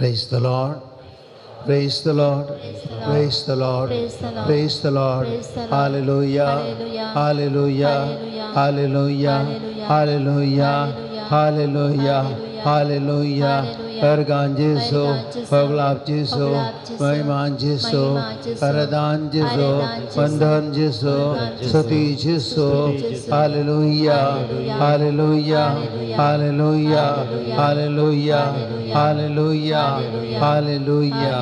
Praise the Lord, praise the Lord, praise the Lord, praise the Lord. Hallelujah, hallelujah, hallelujah, hallelujah, hallelujah, hallelujah. हरगान जेसो, पगलाप जेसो, महिमान जेसो, हरदान जेसो, बंधन जेसो, सती जेसो। Hallelujah, hallelujah, hallelujah, hallelujah, hallelujah, hallelujah.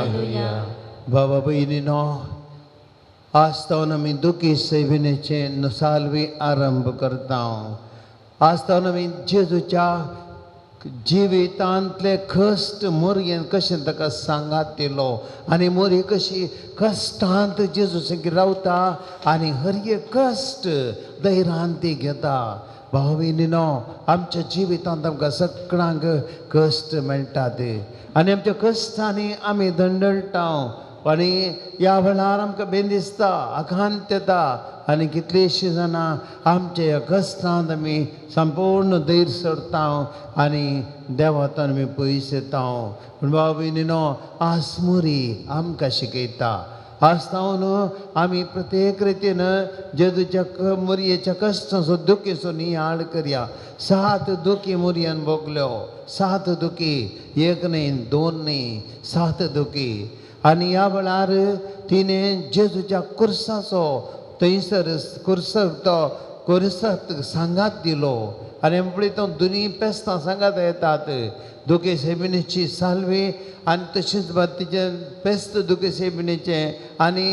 बाबा भयणीनो, आज तावन आमी दुखी सेविनेचें साल्वी आरंभ करता। आज तावन आमी जेजूच्या जिवितांतले कश्ट मोरयेन कशें ताका सांगात दिलो आनी मोरी कशी कश्टांत जेजू संगी रावता आनी हर एक कश्ट धैर्यान ती घेता। भाव भयणीनो, आमच्या जिवितांत आमकां सगळ्यांक कश्ट मेळटात आनी आमच्या कश्टांनी आमी दंडळटा आनी ह्या वेळार आमकां बेन दिसता, आकांत येता आनी कितलींशीं जाणां आमच्या ह्या कश्टांत आमी संपूर्ण धैर्य सोडता आनी देवांत आमी पयस येता। पूण भाव भयणीनो, आज मोरी आमकां शिकयता। आज तावन आमी प्रत्येक रितीन जेजूच्या मोरयेच्या कश्टांचो दुखीचो नियाळ करया। 7 दुखी मोरयेन भोगल्यो, 7 दुखी, एक न्हय दोन न्हय, 7 दुखी। आनी ह्या वेळार तिणें जेजूच्या कुर्साचो थंयसर कुर्साक तो कुर्साक सांगात दिलो आनी पळय तो दोनी पेस्तां सांगात येतात, दुखे सेबिणीची साल्वी आनी तशेंच तिचें पेस्त दुखे सेबिणीचें आनी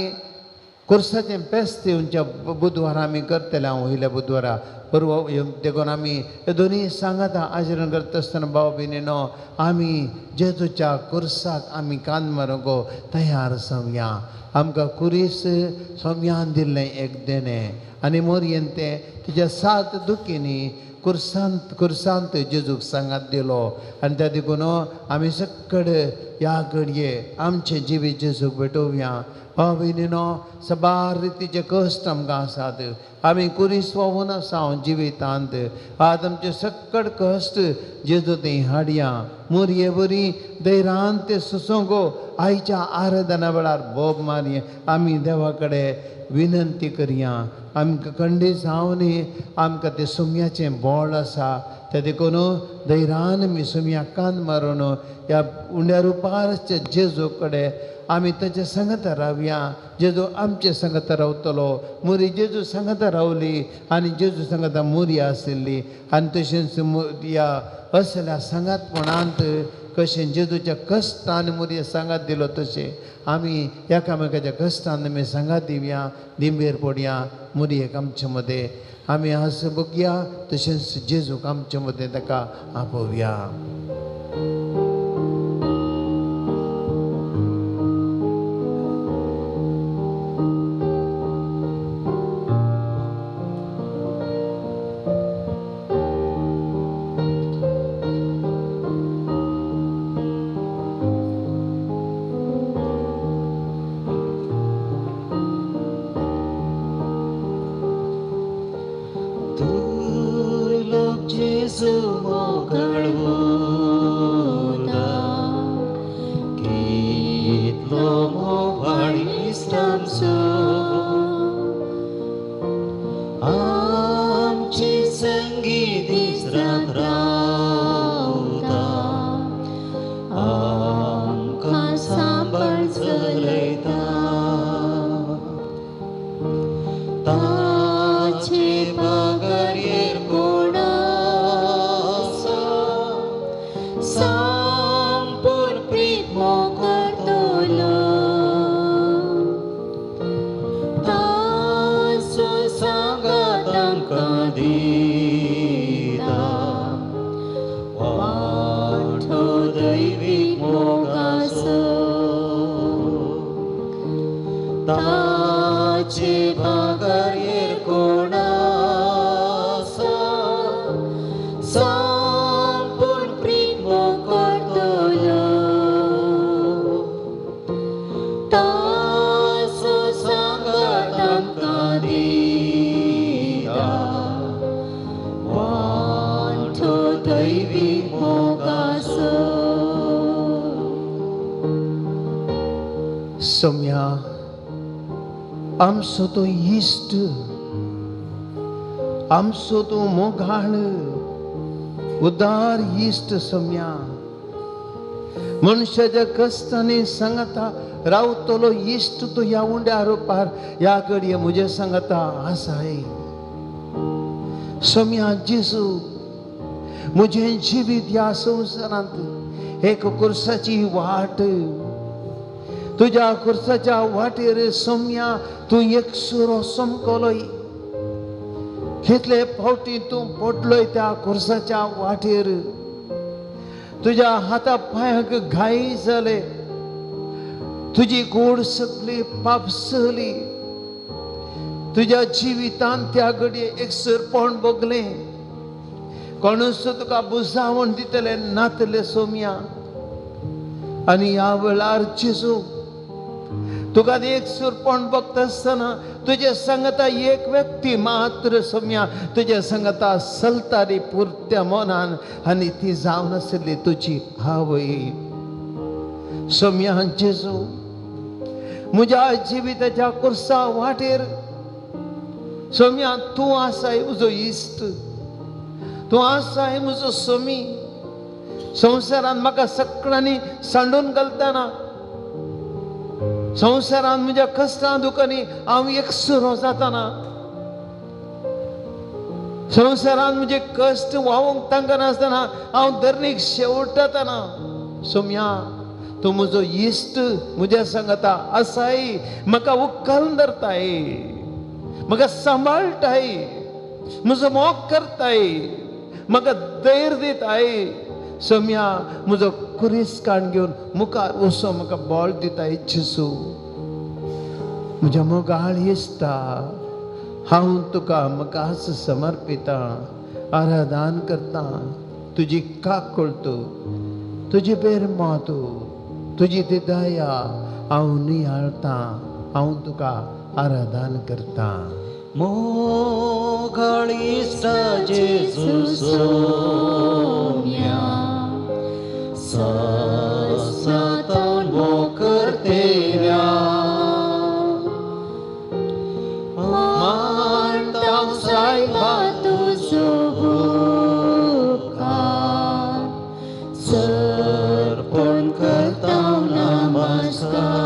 कुर्साचें पेस्त येवच्या बुधवारा आमी करतले। हांव वयल्या बुधवारा परवा देखून आमी हे दोनी सांगाता आचरण करता आसतना भाव भयणीनो, आमी जेजूच्या कुर्साक आमी कान मारूंक तयार जावया। आमकां कुरीस सोम्यान दिल्लें एक देणें आनी मोरयेन तें तिच्या 7 दुखींनी कुर्सांत कुर्सांत जेजूक सांगात दिलो आनी त्या देखून आमी सगळे ह्या घडये आमचें जिवीत जेजूक भेटोवया। भाव भयणीनो, सबार रितीचे कश्ट आमकां आसात, आमी कुरीस व्हांवून आसा जिवितांत। आज आमचे सगळे कश्ट जेजू थंय हाडया। मोरये बरी धैर्यान ते सुसोंगो आयच्या आराधना वेळार बोब मारया। आमी देवा कडेन विनंती करया। आमकां खंडीत जावनी आमकां तें सुम्याचें बोळ आसा, तें देखून धैर्यान आमी सुम्याक कान मारून ह्या उंड्या रुपारच्या जेजू कडेन आमी ताच्या संगत रावया। जेजू आमचे संगत रावतलो। मोरी जेजू संगत रावली आनी जेजू संगत मोरी आशिल्ली आनी तशेंच ह्या असल्या सांगातपणांत कशें जेजूच्या कश्टान मोरये सांगात दिलो तशें आमी एकामेकाच्या कश्टान आमी सांगात दिवया, दिंबेर पडया मोरयेक आमचे मदें आमी आज बघया, तशेंच जेजूक आमचे मदें ताका आपोवया। दैवी मोगासो। सोम्या आमचो तो इश्ट, आमचो तो मोगाळ उदार इश्ट सोम्या, मनशाच्या कश्टांनी सांगता रावतलो इश्ट तूं ह्या उंड्या रुपार ह्या घडये म्हजें सांगता आसाय. सोम्या जेजू, म्हजें जिवीत ह्या संवसारांत एक कुर्साची वाट, तुज्या कुर्साच्या वाटेर सोम्या तूं एक सुरो समकलोय. कितले फावटी तूं पडलोय त्या कुर्साच्या वाटेर, तुज्या हाता पांयांक घाय जाले, तुजी गोड सगली पापसली, तुज्या जिवितान त्या घडये एक सरपण भोगलें, कोणूच तुका बुजावण दितले नातले सोम्या. आनी ह्या वेळार जेजू तुका एक सुरपण बघता आसतना तुजे सांगता एक व्यक्ती मात्र सोम्या तुजे सांगता चलताली पुरत्या मनान, आनी ती जावन आसली तुजी आवय. सोम्या जेजू, म्हज्या जिविताच्या कुर्सा वाटेर सोम्या तूं आसाय म्हजो इश्ट, तूं आसाय म्हजो सोमी. संवसारान म्हाका सगळ्यांनी सांडून घालतना, संवसारान म्हज्या कश्टां दुखांनी हांव एकसुरो जातना, संवसारान म्हजे कश्ट व्हांवूंक तांकनासतना हांव धरणीक शेवटतना सोम्या तूं म्हजो इश्ट म्हज्या सांगता आसाय, म्हाका उखल धरताय, म्हाका सांबाळटाय, म्हजो मोग करताय, म्हाका धैर्य दिताय. सोम्या म्हजो कुरीस काण घेवन मुखार वचो म्हाका बळ दिताय जेजू. म्हज्या मोगाळ इश्टा, हांव तुका म्हाकाच समर्पितां, आराधन करता, तुजी काकूळट, तुजी बेरमात, तुजी ती दया हांव नियाळतां, हांव तुका आराधन करता. मोगाळ इश्टा जेजू सोम्या, सतान मोग करतेल्या, मानता सायबा तुजो उपकार, सर्पण करता नमस्कार.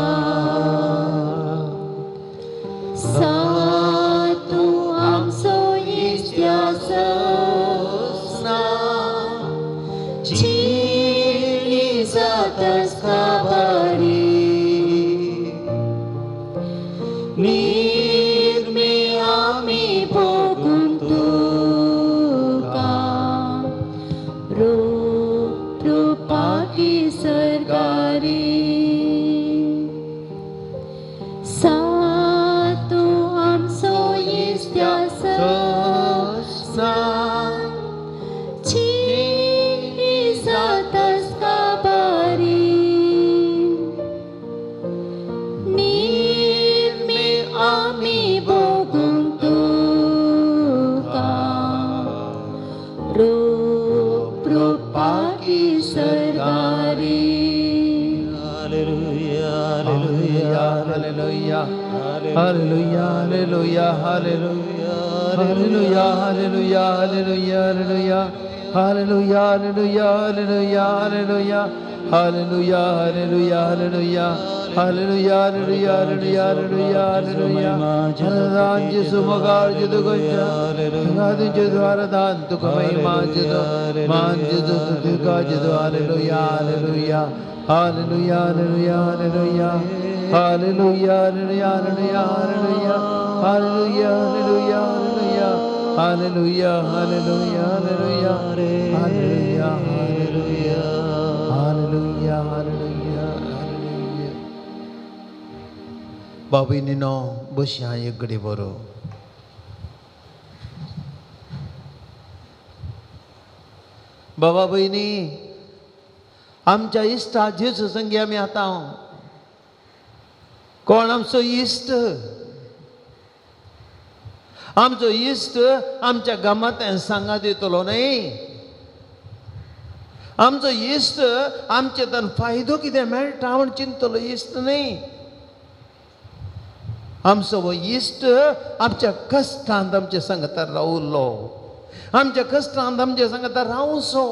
Hallelujah, hallelujah, hallelujah, hallelujah, hallelujah, hallelujah, hallelujah, hallelujah, hallelujah, hallelujah, hallelujah, hallelujah, hallelujah, hallelujah, hallelujah, hallelujah, hallelujah, hallelujah. आराधन जेजू मोगाळ जेजू गोंयच्या आराधन जेजू, आराधन तुका महिमा जेजू, मान जेजू, तुका जेजू. Hallelujah, hallelujah, hallelujah, hallelujah, hallelujah, hallelujah, hallelujah, hallelujah, hallelujah, hallelujah, hallelujah, hallelujah, hallelujah, hallelujah, hallelujah, hallelujah, hallelujah, hallelujah. बाबीनीनो बसया एक घडी बरो. बाबा भयणी, आमच्या इश्टा जेजू संगी आमी आतां. कोण आमचो इश्ट? आमचो इश्ट आमच्या गामांत सांगा दितलो न्हय. आमचो इश्ट आमचे तन फायदो कितें मेळटा म्हण चिंतलो इश्ट न्हय. आमचो हो इश्ट आमच्या कश्टांत आमच्या सांगता रावलो, आमच्या कश्टांत आमच्या सांगता रावचो,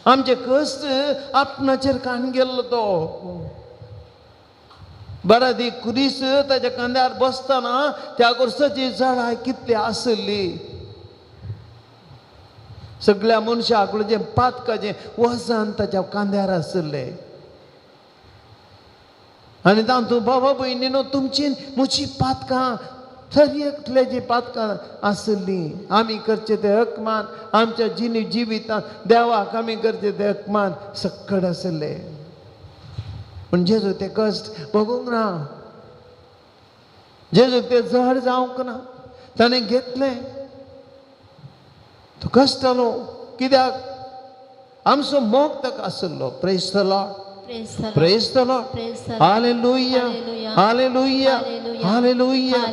आमचे कश्ट आपणाचेर काण गेल्लो तो. बरा दी कुरीस ताच्या खांद्यार बसतना त्या कुर्साची जडाय कितली आसली. सगळ्या मनशाक जें पातकाचें वजन ताच्या खांद्यार आशिल्लें. आनी तातूंत बाबा भयणीनो तुमची म्हजी पातकां थर एकल्याची पातकां आसली. आमी करचे ते हकमान आमच्या जिनी जिवितांत देवाक आमी करचे ते हकमान सक्कड आसले. पूण जेजू ते कश्ट भोगूंक ना, जेजूक ते जड जावंक ना, ताणें घेतलें. तो कश्टलो कित्याक? आमचो मोग ताका आसलो. Praise the Lord, praise the Lord, hallelujah, hallelujah, hallelujah.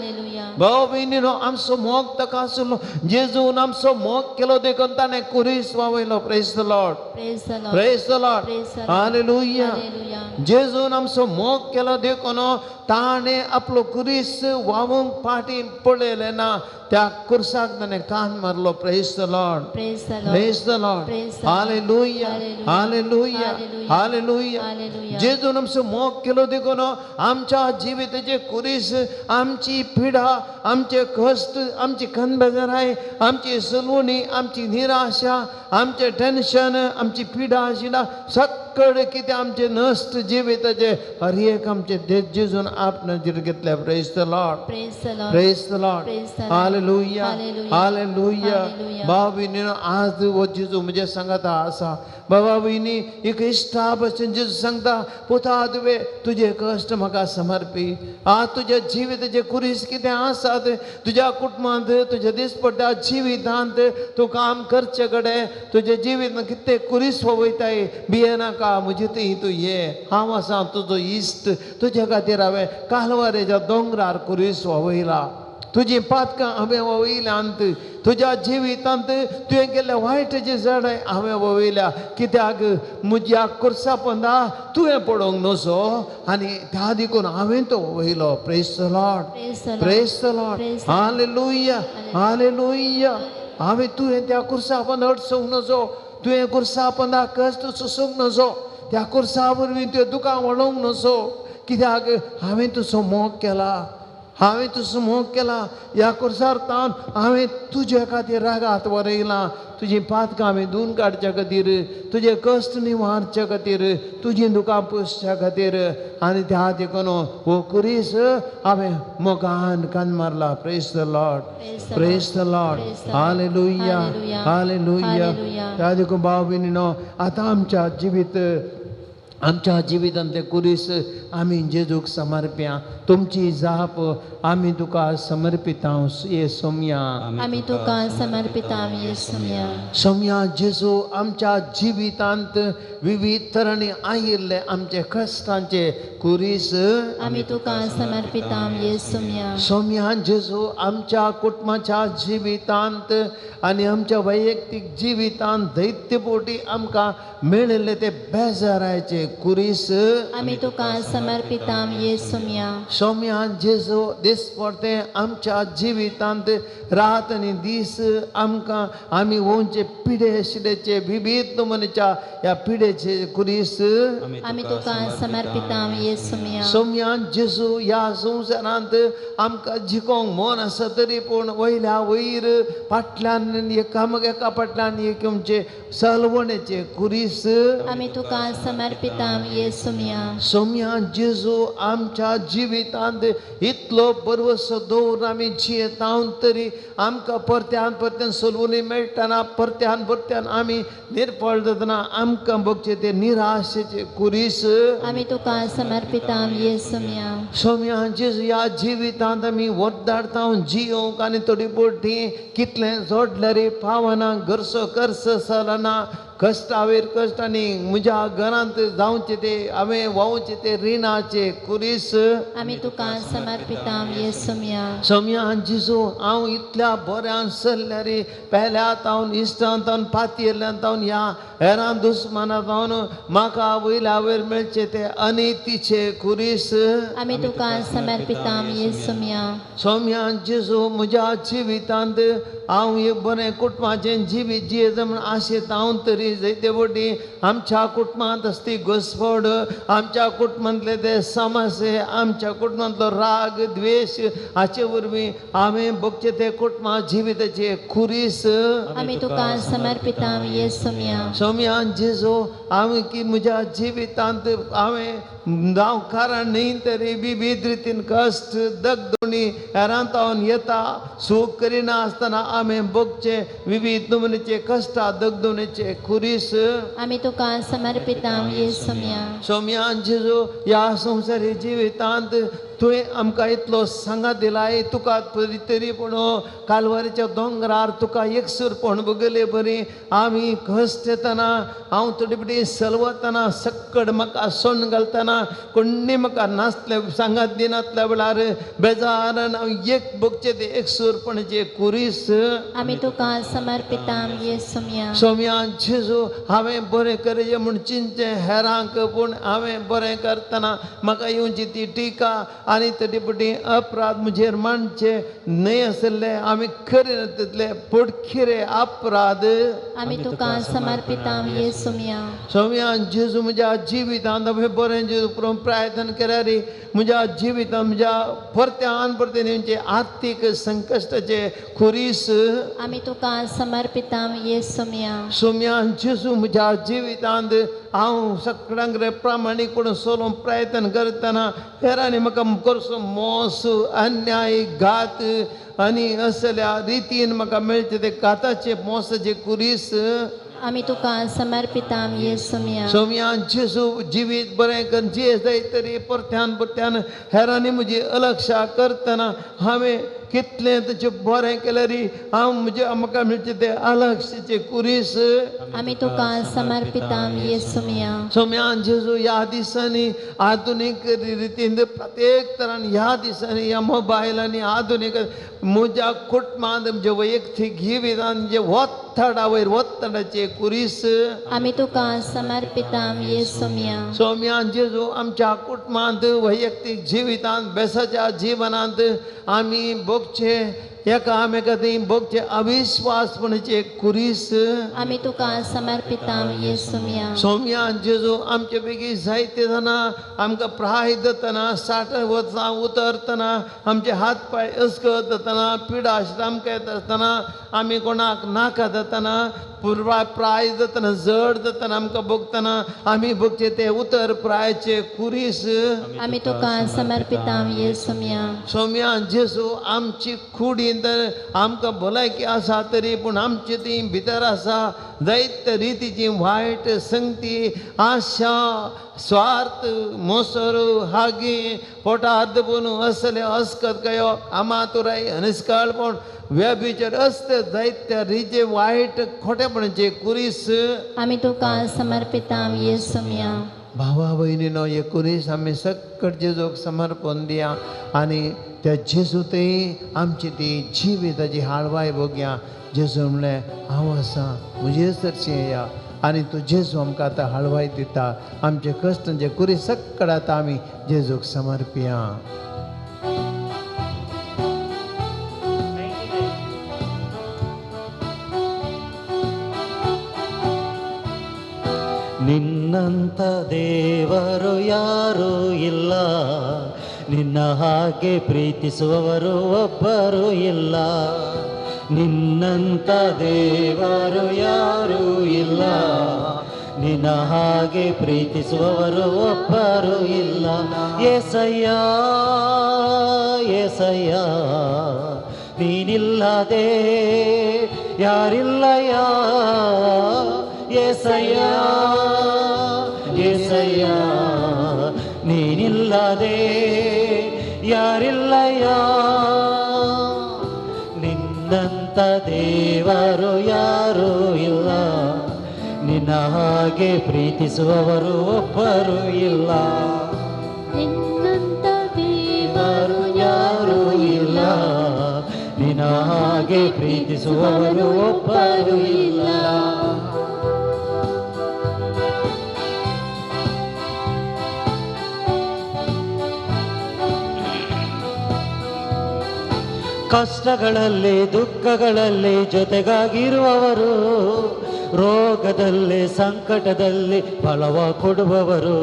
भाव भयणीनो आमचो मोग ताका आसलो. जेजून आमचो मोग केलो देखून ताणें कुरीस वावयलो. Praise the Lord, praise the Lord, hallelujah. जेजून आमचो मोग केलो देखून ताणें आपलो कुरीस वावूंक फाटीं पळयलें ना, त्या कुर्साक ताणें कान मारलो. Praise the Lord, praise the Lord, hallelujah, hallelujah, hallelujah. जेजून आमचो मोग केलो देखून आमच्या जिविताचे कुरीस, आमची पिडा, आमचे कश्ट, आमची खनबेजाराय, आमची सलवणी, आमची निराशा, आमचें टेन्शन, आमची पिडा शिडा सक्कड कितें आमचें नश्ट जिविताचें हर एक आमचें जेजून आपणाचेर घेतलें. Praise the Lord, praise the Lord, hallelujah, hallelujah. भाव भयणीनो आज हो जेजू म्हजें सांगाता आसा. बाबा भयणी एक इश्टा भशेन जेजू सांगता, पुता तुवें तुजे कश्ट म्हाका समर्पी. आज तुज्या जिविताचे कुरीस कितें आसात तुज्या कुटुंबांत, तुज्या दिसपट्ट्या जिवितांत तूं काम करचे कडेन तुजें जिवीत कितें कुरीस वयताय, भियेनाका, म्हजे थंय तूं ये, हांव आसा तुजो इश्ट, तुज्या खातीर हांवें कालवारेच्या दोंगरार कुरीस वावयला, तुजी पातकां हांवें ववयल्यांत, तुज्या जिवितांत तुवें केल्ल्या वायटाची जडाय हांवें ववयल्या. कित्याक म्हज्या कुर्सा पोंदा तुवें पडोवंक नजो आनी त्या देखून हांवें तो वयलो. Praise the Lord, praise the Lord, hallelujah, hallelujah. हांवें तुवें त्या कुर्सा पोंदा अडचूंक नजो, तुवें कुर्सा पोंदा कश्ट सोसूंक नजो, त्या कुर्सा वरवीं तुवें दुकां वळोवंक नजो. कित्याक हांवें तुजो मोग केला, हांवें तुजो मोग केला. ह्या कुर्सार तावन हांवें तुजे खातीर रागात वरयलां, तुजी पातकां हांवें धुवन काडच्या खातीर, तुजे कश्ट निवारच्या खातीर, तुजी दुकां पुसच्या खातीर. आनी त्या देखून हो कुरीस हांवें मोगान कान मारला. Praise the Lord, praise the Lord, hallelujah, hallelujah. त्या देखून भाव भयणीनो आतां आमच्या जिवीत, आमच्या जिवितांतले कुरीस आमी जेजूक समर्प्या. तुमची जाप आमी तुका समर्पिता ये सोम्या, आमी तुका समर्पिता ये सोम्या. सोम्या जेजू आमच्या जिवितांत विविध तरांनी आयिल्ले आमचे कश्टांचे कुरीस आमी तुका समर्पिता ये सोम्या. सोम्या जेजू आमच्या कुटुंबाच्या जिवितांत आनी आमच्या वैयक्तीक जिवितांत दैत्यपोटी आमकां मेळिल्ले ते बेजारायचे कुरीस आमी तुका समर्पिता ये सोम्या. सोम्या जेजू दिसपडते आमच्या जिवितांत रात आनी दीस आमकां आमी वोंचे पिडे शिडेचे विविध नमुनेच्या ह्या पिडेचे कुरीस आमी तुका समर्पिता ये सोम्या. सोम्या जेजू ह्या संवसारांत आमकां जिकोंक मन आसा तरी पूण वयल्या वयर फाटल्यान एका एका फाटल्यान एक आमचे सलवणेचे कुरीस आमी तुका समर्पिता ये सोम्या. सोम्या जेजू आमच्या जिवितांत इतलो बरवसो दवरून आमी जियेता तरी आमकां परत्यान परत्यान सलवणी मेळटना, परत्यान परत्यान आमी निर्फळ जातना आमकां भोगचे ते निराशेचे कुरीस आमी तुका समर्पिता ये सोम्या. सोम्या जेजू ह्या जिवितांत आमी वरदाडता जियोंक आनी थोडी बोटी कितलें जोडल्यार पावना, घरचो खर्च चलना, कश्टावेर कश्ट आनी म्हज्या घरांत जावचें ते हांवें व्हांवचें ते रिणाचे कुरीस आमी तुका समर्पिता येसुम्या. सोम्या जेजू हांव इतल्या बऱ्यान सरल्यार पेल्या तावन इश्टान तावन पातयेल्ल्यान तावन ह्या हेरां दुस्माना तावन म्हाका वयल्या वयर मेळचे ते अनितीचे कुरीस आमी तुका समर्पिता येसुम्या. सोम्या जेजू म्हज्या जिवितांत हांव एक बरें कुटुंबाचें जिवीत जियेता म्हूण आशेता हांव तरी जायते फावटी आमच्या कुटुंबांत आसती घुसफोड, आमच्या कुटुंबांतले ते समस्ये, आमच्या कुटुंबांतलो राग द्वेश हाचे वरवीं हांवें भोगचे ते कुटुंबा जिविताचे खुरीस आमी तुका समर्पिता येसुम्या. सोम्या जेजू हांवें की म्हज्या जिवितांत हांवें जावं कारण न्ही तरी विविध रितीन कश्ट दगदोणी हेरांत हांव येता सूख करिना आसतना हांवें भोगचे विविध नमुनेचे कश्टा दगदोणीचे खुरीस आमी तुका समर्पिता येसुम्या. सोम्या जेजू ह्या संवसारी जिवितांत तुवें आमकां इतलो सांगात दिलाय तुका तरी पूण कालवारीच्या दोंगरार तुका एकसूरपण भोगले बरी आमी कश्ट येतना हांव थोडी फावटी सलवतना सक्कड म्हाका सोण घालतना कोण्णी म्हाका नासले सांगात दिनातल्या वेळार बेजारान हांव एक भोगचे ते एकसूरपणाचे कुरीस आमी तुका समर्पिता येसुम्या. सोम्या जेजू हांवें बरें करचें म्हूण चिंतचें हेरांक पूण हांवें बरें करतना म्हाका येवची ती टिका आनी तरी फावटी अपराध म्हजेर मांडचे न्हय आसले आमी खरे तितले पोटखिरे अपराध आमी तुका समर्पिता येसुम्या. सोम्या जेजू म्हज्या जिवितांत हांवें बरें जेजू प्रार्थना केल्यार म्हज्या जिवितांत म्हज्या परत्यान परत्यान येवचे आर्थीक संकश्टाचे खुरीस आमी तुका समर्पिता येसुम्या. सोम्या जेजू म्हज्या जिवितांत हांव सगळ्यांक प्रामाणीकपणान चलोवंक प्रयत्न करतना हेरांनी म्हाका करचो मोस अन्याय घात आनी असल्या रितीन म्हाका मेळचे ते घाताचे मोसाचे कुरीस आमी तुका समर्पिता येसुम्या. सोम्या जेजू जिवीत बरें करून जिये जाय तरी परत्यान परत्यान हेरांनी म्हजी अलक्षा करतना हांवें कितलें तुजें बरें केल्यार हांव म्हजें म्हाका मेळचें ते अलक्षाचे कुरीस आमी तुका समर्पिता येसुम्या. सोम्या जेजू ह्या दिसांनी आधुनीक रितीन प्रत्येक तरान ह्या दिसांनी ह्या मोबायल आनी आधुनीक म्हज्या कुटुंबांत म्हज्या वैयक्तीक जिवितांत जे वत्तडा वयर वत्तडाचे कुरीस आमी तुका समर्पिता येसुम्या. सोम्या जेजू आमच्या कुटुंबांत वैयक्तीक जिवितांत बेसाच्या जिवनांत आमी भोगचे एकामेका थंय भोगचे अविश्वासपणाचे कुरीस आमी तुका समर्पिता येसुम्या. सोम्या जेजू आमचे पैकी जायते जाणां आमकां प्राय जातना 60 वर्सां उतरतना आमचे हात पांय अस्कत जातना पिडा आमकां येता आसतना आमी कोणाक नाका जातना प्राय जातना जड जातना आमकां भोगतना आमी भोगचे ते उतर प्रायचे कुरीस आमी तुका समर्पिता येसुम्या. सोम्या जेजू आमची कुडींत आमकां भलायकी आसा तरी पूण आमचे ती भितर आसा जायते रितीची वायट संगती आशा स्वार्थ मोसर हागी पोटार दपून असले अस्कत कयो आमातुराय अनिस्काळपण व्यभिचार असते जायत्या रितीचे वायट खोटेपणाचे कुरीस आमी तुका समर्पिता येसुम्या. भावा भयणीनो हे कुरीस आमी सक्कट जेजूक समर्पण दिया आनी त्या जेजू थंय आमची ती जिविताची हाळवाय भोगया. जेजू म्हणलें हांव आसा म्हजे सरशी येया आनी तो जेजू आमकां आतां हाळवाय दिता. आमचे कश्टांचे कुरीस सक्कड आतां आमी जेजूक समर्पया. ನಿನ್ನಂಥ ದೇವರು ಯಾರೂ ಇಲ್ಲ, ನಿನ್ನ ಹಾಗೆ ಪ್ರೀತಿಸುವವರು ಒಬ್ಬರೂ ಇಲ್ಲ. ನಿನ್ನಂಥ ದೇವರು ಯಾರೂ ಇಲ್ಲ, ನಿನ್ನ ಹಾಗೆ ಪ್ರೀತಿಸುವವರು ಒಬ್ಬರೂ ಇಲ್ಲ. ಏಸಯ್ಯ ಏಸಯ್ಯ ನೀನಿಲ್ಲದೆ ಯಾರಿಲ್ಲಯ್ಯ. ಏಸಯ್ಯ ಏಸಯ್ಯ ನೀನಿಲ್ಲದೆ ಯಾರಿಲ್ಲಯ್ಯ. ನಿನ್ನಂಥ ದೇವರು ಯಾರೂ ಇಲ್ಲ, ನಿನ್ನ ನಿನ್ನ ಹಾಗೆ ಪ್ರೀತಿಸುವವರು ಒಬ್ಬರು ಇಲ್ಲ. ನಿನ್ನಂತ ದೇವರು ಯಾರೂ ಇಲ್ಲ, ನಿನ್ನ ಹಾಗೆ ಪ್ರೀತಿಸುವವರು ಒಬ್ಬರು ಇಲ್ಲ. ಕಷ್ಟಗಳಲ್ಲಿ ದುಃಖಗಳಲ್ಲಿ ಜೊತೆಗಾಗಿರುವವರು, ರೋಗದಲ್ಲಿ ಸಂಕಟದಲ್ಲಿ ಬಲವ ಕೊಡುವವರು.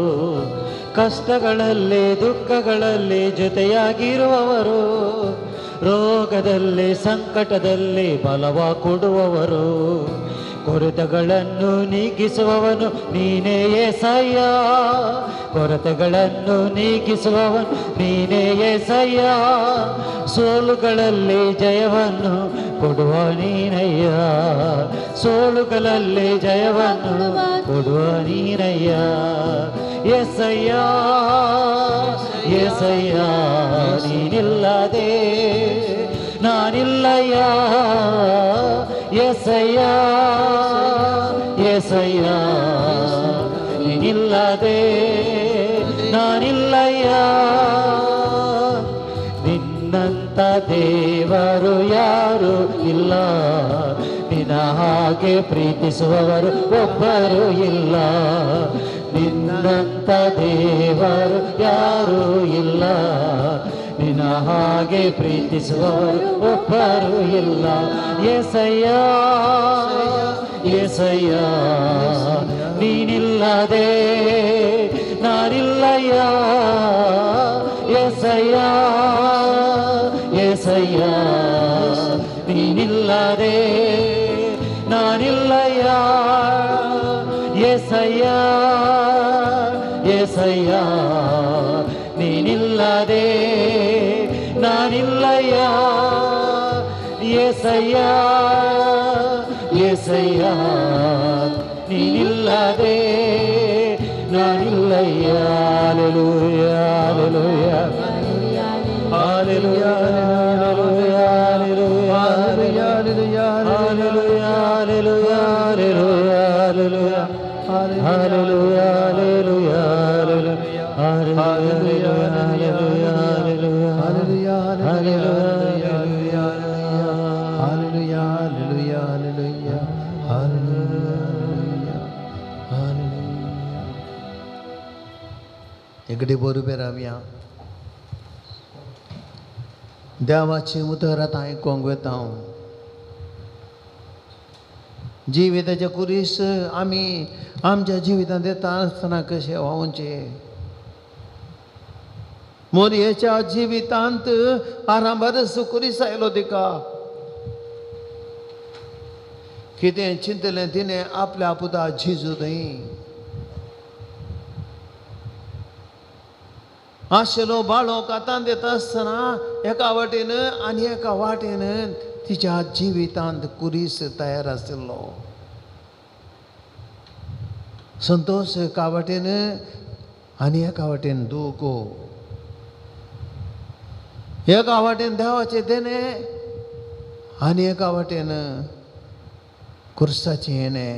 ಕಷ್ಟಗಳಲ್ಲಿ ದುಃಖಗಳಲ್ಲಿ ಜೊತೆಯಾಗಿರುವವರು, ರೋಗದಲ್ಲಿ ಸಂಕಟದಲ್ಲಿ ಬಲವ ಕೊಡುವವರು. ಕೊರತೆಗಳನ್ನು ನೀಗಿಸುವವನು ನೀನೇ ಯೇಸಯ್ಯ, ಕೊರತೆಗಳನ್ನು ನೀಗಿಸುವವನು ನೀನೇ ಯೇಸಯ್ಯ. ಸೋಲುಗಳಲ್ಲಿ ಜಯವನ್ನು ಕೊಡುವ ನೀನಯ್ಯ, ಸೋಲುಗಳಲ್ಲಿ ಜಯವನ್ನು ಕೊಡುವ ನೀನಯ್ಯ. ಯೇಸಯ್ಯ ಯೇಸಯ್ಯ ನೀನಿಲ್ಲದೆ ನಾನಿಲ್ಲಯ್ಯ. ಯೇಸಯ್ಯ ಯೇಸಯ್ಯ ನೀನಿಲ್ಲದೆ ನಾನಿಲ್ಲಯ್ಯ. ನಿನ್ನಂತ ದೇವರು ಯಾರು ಇಲ್ಲ, ನಿನ್ನ ಹಾಗೆ ಪ್ರೀತಿಸುವವರು ಒಬ್ಬರು ಇಲ್ಲ. ನಿನ್ನಂತ ದೇವರು ಯಾರು ಇಲ್ಲ, ನಿನ್ನ ಹಾಗೆ ಪ್ರೀತಿಸುವವರು ಒಬ್ಬರು ಇಲ್ಲ. ಯೇಸಯ್ಯ ಯೇಸಯ್ಯ ನೀನಿಲ್ಲದೆ ನಾನಿಲ್ಲಯ್ಯ. ಯೇಸಯ್ಯ ಯೇಸಯ್ಯ ನೀನಿಲ್ಲದೆ ನಾನಿಲ್ಲಯ್ಯ. ಯೇಸಯ್ಯ ಯೇಸಯ್ಯ ನೀನಿಲ್ಲದೆ ನಾನಿಲ್ಲಯ್ಯ. ಯೇಸಯ್ಯ ಯೇಸಯ್ಯ ನೀನಿಲ್ಲದೆ ನಾನಿಲ್ಲಯ್ಯ. Hallelujah hallelujah hallelujah hallelujah hallelujah hallelujah hallelujah hallelujah hallelujah hallelujah hallelujah hallelujah hallelujah hallelujah hallelujah hallelujah hallelujah hallelujah. एकडे बरोबर रावया, देवाची उतरां आयकूंक वता. जिविताच्या कुरीस आमी आमच्या जिवितांत येता आसतना कशें व्हांवचें. मोरयेच्या जिवितांत आरांभारच कुरीस आयलो तिका. कितें चिंतलें तिणें आपल्या पुता झिजू थंय आशिल्लो बाळो कातांत येता आसतना एका वाटेन आनी एका वाटेन तिच्या जिवितांत कुरीस तयार आशिल्लो. संतोष एका वाटेन आनी एका वाटेन दूख, एका वाटेन देवाचें देणें आनी एका वाटेन खुर्साचें येणें.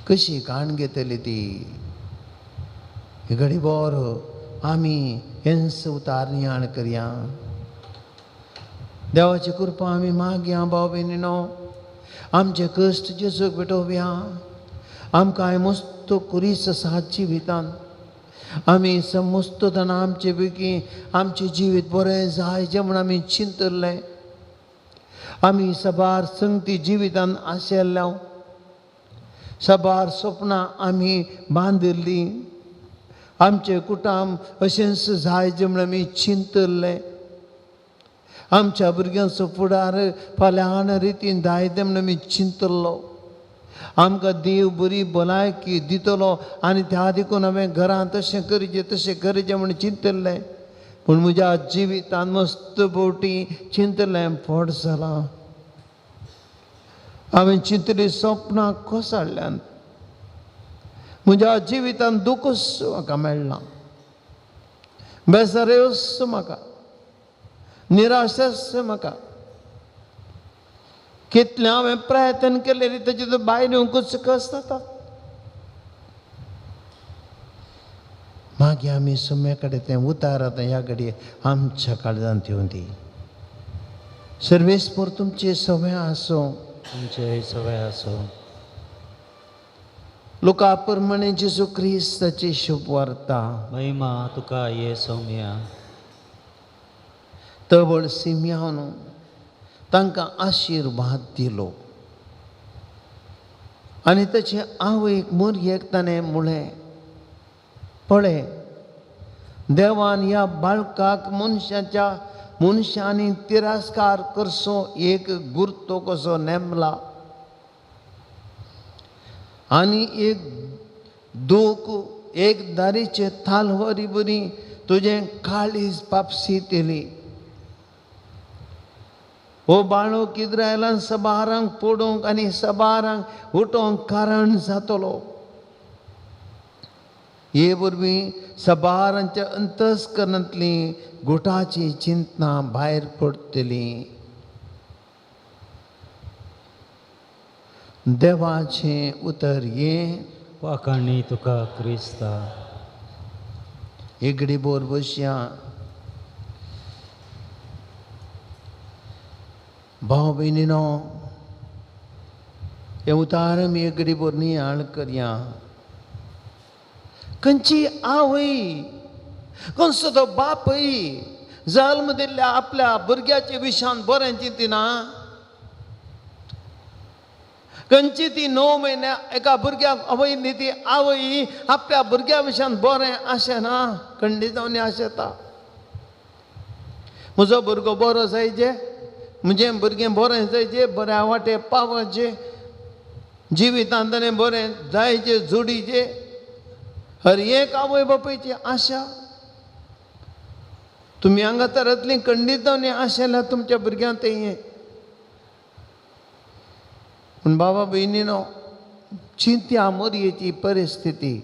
कशी काण घेतली ती घडी बोर आमी हेंच उतार नियाळ करया. देवाची कृपा आमी मागया भाव भयणीनो, आमचे कश्ट जेजूक भेटोवया. आमकां मस्त कुरीस आसा जिवितांत. आमी समस्त जाणां आमचे पैकी आमचें जिवीत बरें जाय जें म्हूण आमी चिंतलें. आमी साबार संगती जिवितांत आशिल्ल्या, साबार सपनां आमी बांदिल्लीं. आमचें कुटुंब अशेंच जाय जें म्हूण आमी चिंतलें. आमच्या भुरग्यांचो फुडार फाल्यां रितीन जाय तें म्हूण आमी चिंतलो. आमकां देव बरी भलायकी दितलो आनी त्या देखून हांवें घरांत तशें करचें तशें करचें म्हूण चिंतलें. पूण म्हज्या जिवितांत मस्त बोटी चिंतलें फट जालां. हांवें चिंतलीं सपनां कोसळ्ळ्यांत. म्हज्या जिवितांत दुखूच म्हाका मेळ्ळां, बेजारूच म्हाका, निराशच म्हाका. कितलें हांवें प्रयत्न केले तेजे भायर येवंकूच कश्ट जाता. मागीर आमी सुम्या कडेन तें उतार आतां ह्या घडये आमच्या काळजांत येवन दी. सर्वेस्पोर तुमचे सवय आसूं. तुमचे सवय आसूं. लुका प्रमाणे जेजू क्रिस्ताची शुभवार्ता. महिमा तुका ये सौम्या. तवळ सिम्यान तांकां आशिर्वाद दिलो आनी ताचे आवयक मोरयेक ताणें म्हळें, पळय देवान ह्या बाळकाक मनशाच्या मनशांनी तिरस्कार करचो एक गुर्तो कसो नेमला आनी एक दूख एक दारीचे थालवरी बरी तुजें काळीज पापसितली. हो बाळक इस्रायलान सबारांक पडूंक आनी सबारांक उठोवंक कारण जातलो. हे वरवीं सबारांच्या अंतस्करणांतली गुटाची चिंतना भायर पडटली. देवाचें उतर हें. वाखाणी तुका क्रिस्ता. एगडी बोर बसया. भाव भयणीनो, हें उतार आमी एगडी बोर नियाळ करया. खंयची आवय, खंयचो तो बापूय जल्म दिल्ल्या आपल्या भुरग्याच्या विशयान बरें चिंतिना? खंयची ती 9 म्हयने एका भुरग्याक आवयली ती आवय आपल्या भुरग्या विशयान बरें आशेना? खंडीत जावन आशेता, म्हजो भुरगो बरो जायचे, म्हजें भुरगें बरें जायचें, बऱ्या वाटे पावचें, जिवितांत ताणें बरें जायचें, जोडीचें. हर एक आवय बापायची आशा. तुमी हांगा तरांतली खंडीत जावन आशेल्या तुमच्या भुरग्यांक तें हें. पूण बाबा भयणीनो, चिंत्या मोरयेची परिस्थिती.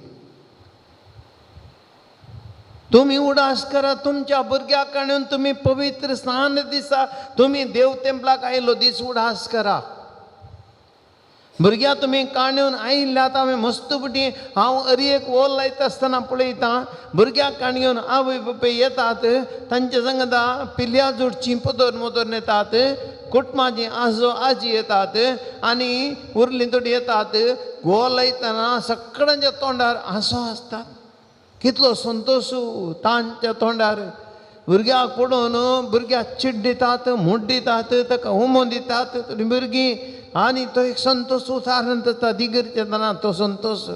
तुमी उडास करा तुमच्या भुरग्याक काडून तुमी पवित्र स्नान दिसा तुमी देव तेंपलाक आयलो दीस उडास करा. भुरग्यां तुमी काणून आयिल्ल्यात हांवें मस्त पुटी हांव अरयेक ओल लायता आसतना पळयतां भुरग्यांक काण घेवन आवय बापूय येतात, तांचे संगता पिल्या जोडची पदर मोदर येतात, कुटुंबाची आजो आजी येतात आनी उरलीं थोडी येतात. गोल लायतना सगळ्यांच्या तोंडार हांसो आसतात. कितलो संतोश तांच्या तोंडार. भुरग्याक पळोवन भुरग्याक चिड दितात, मूठ दितात, ताका उमो दितात थोडीं भुरगीं आनी तो एक संतोश उचारण जाता दिगरचे येतना तो संतोश.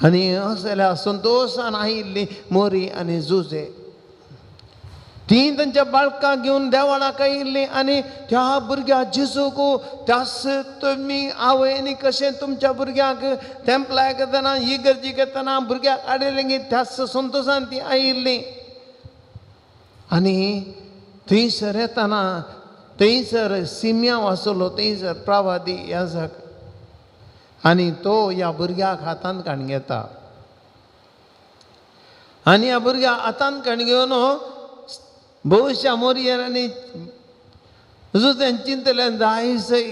आनी असल्या संतोशान आयिल्ली मोरी आनी जुजे ती तांच्या बाळकाक घेवन देवळाक आयिल्ली आनी त्या भुरग्या जेजूक त्यास तुमी आवयनी कशें तुमच्या भुरग्यांक तेंपलाक येतना इगर्जीक येतना भुरग्याक हाडिल्लें की त्याच संतोशान ती आयिल्ली. आनी थंयसर येतना थंयसर सिम्यांव आसलो, थंयसर प्रवादी याजक आनी तो ह्या भुरग्याक हातांत काण घेता आनी ह्या भुरग्याक हातांत काण घेवन भविश्या मोरयेन आनी जुजेन चिंतलें जाय सय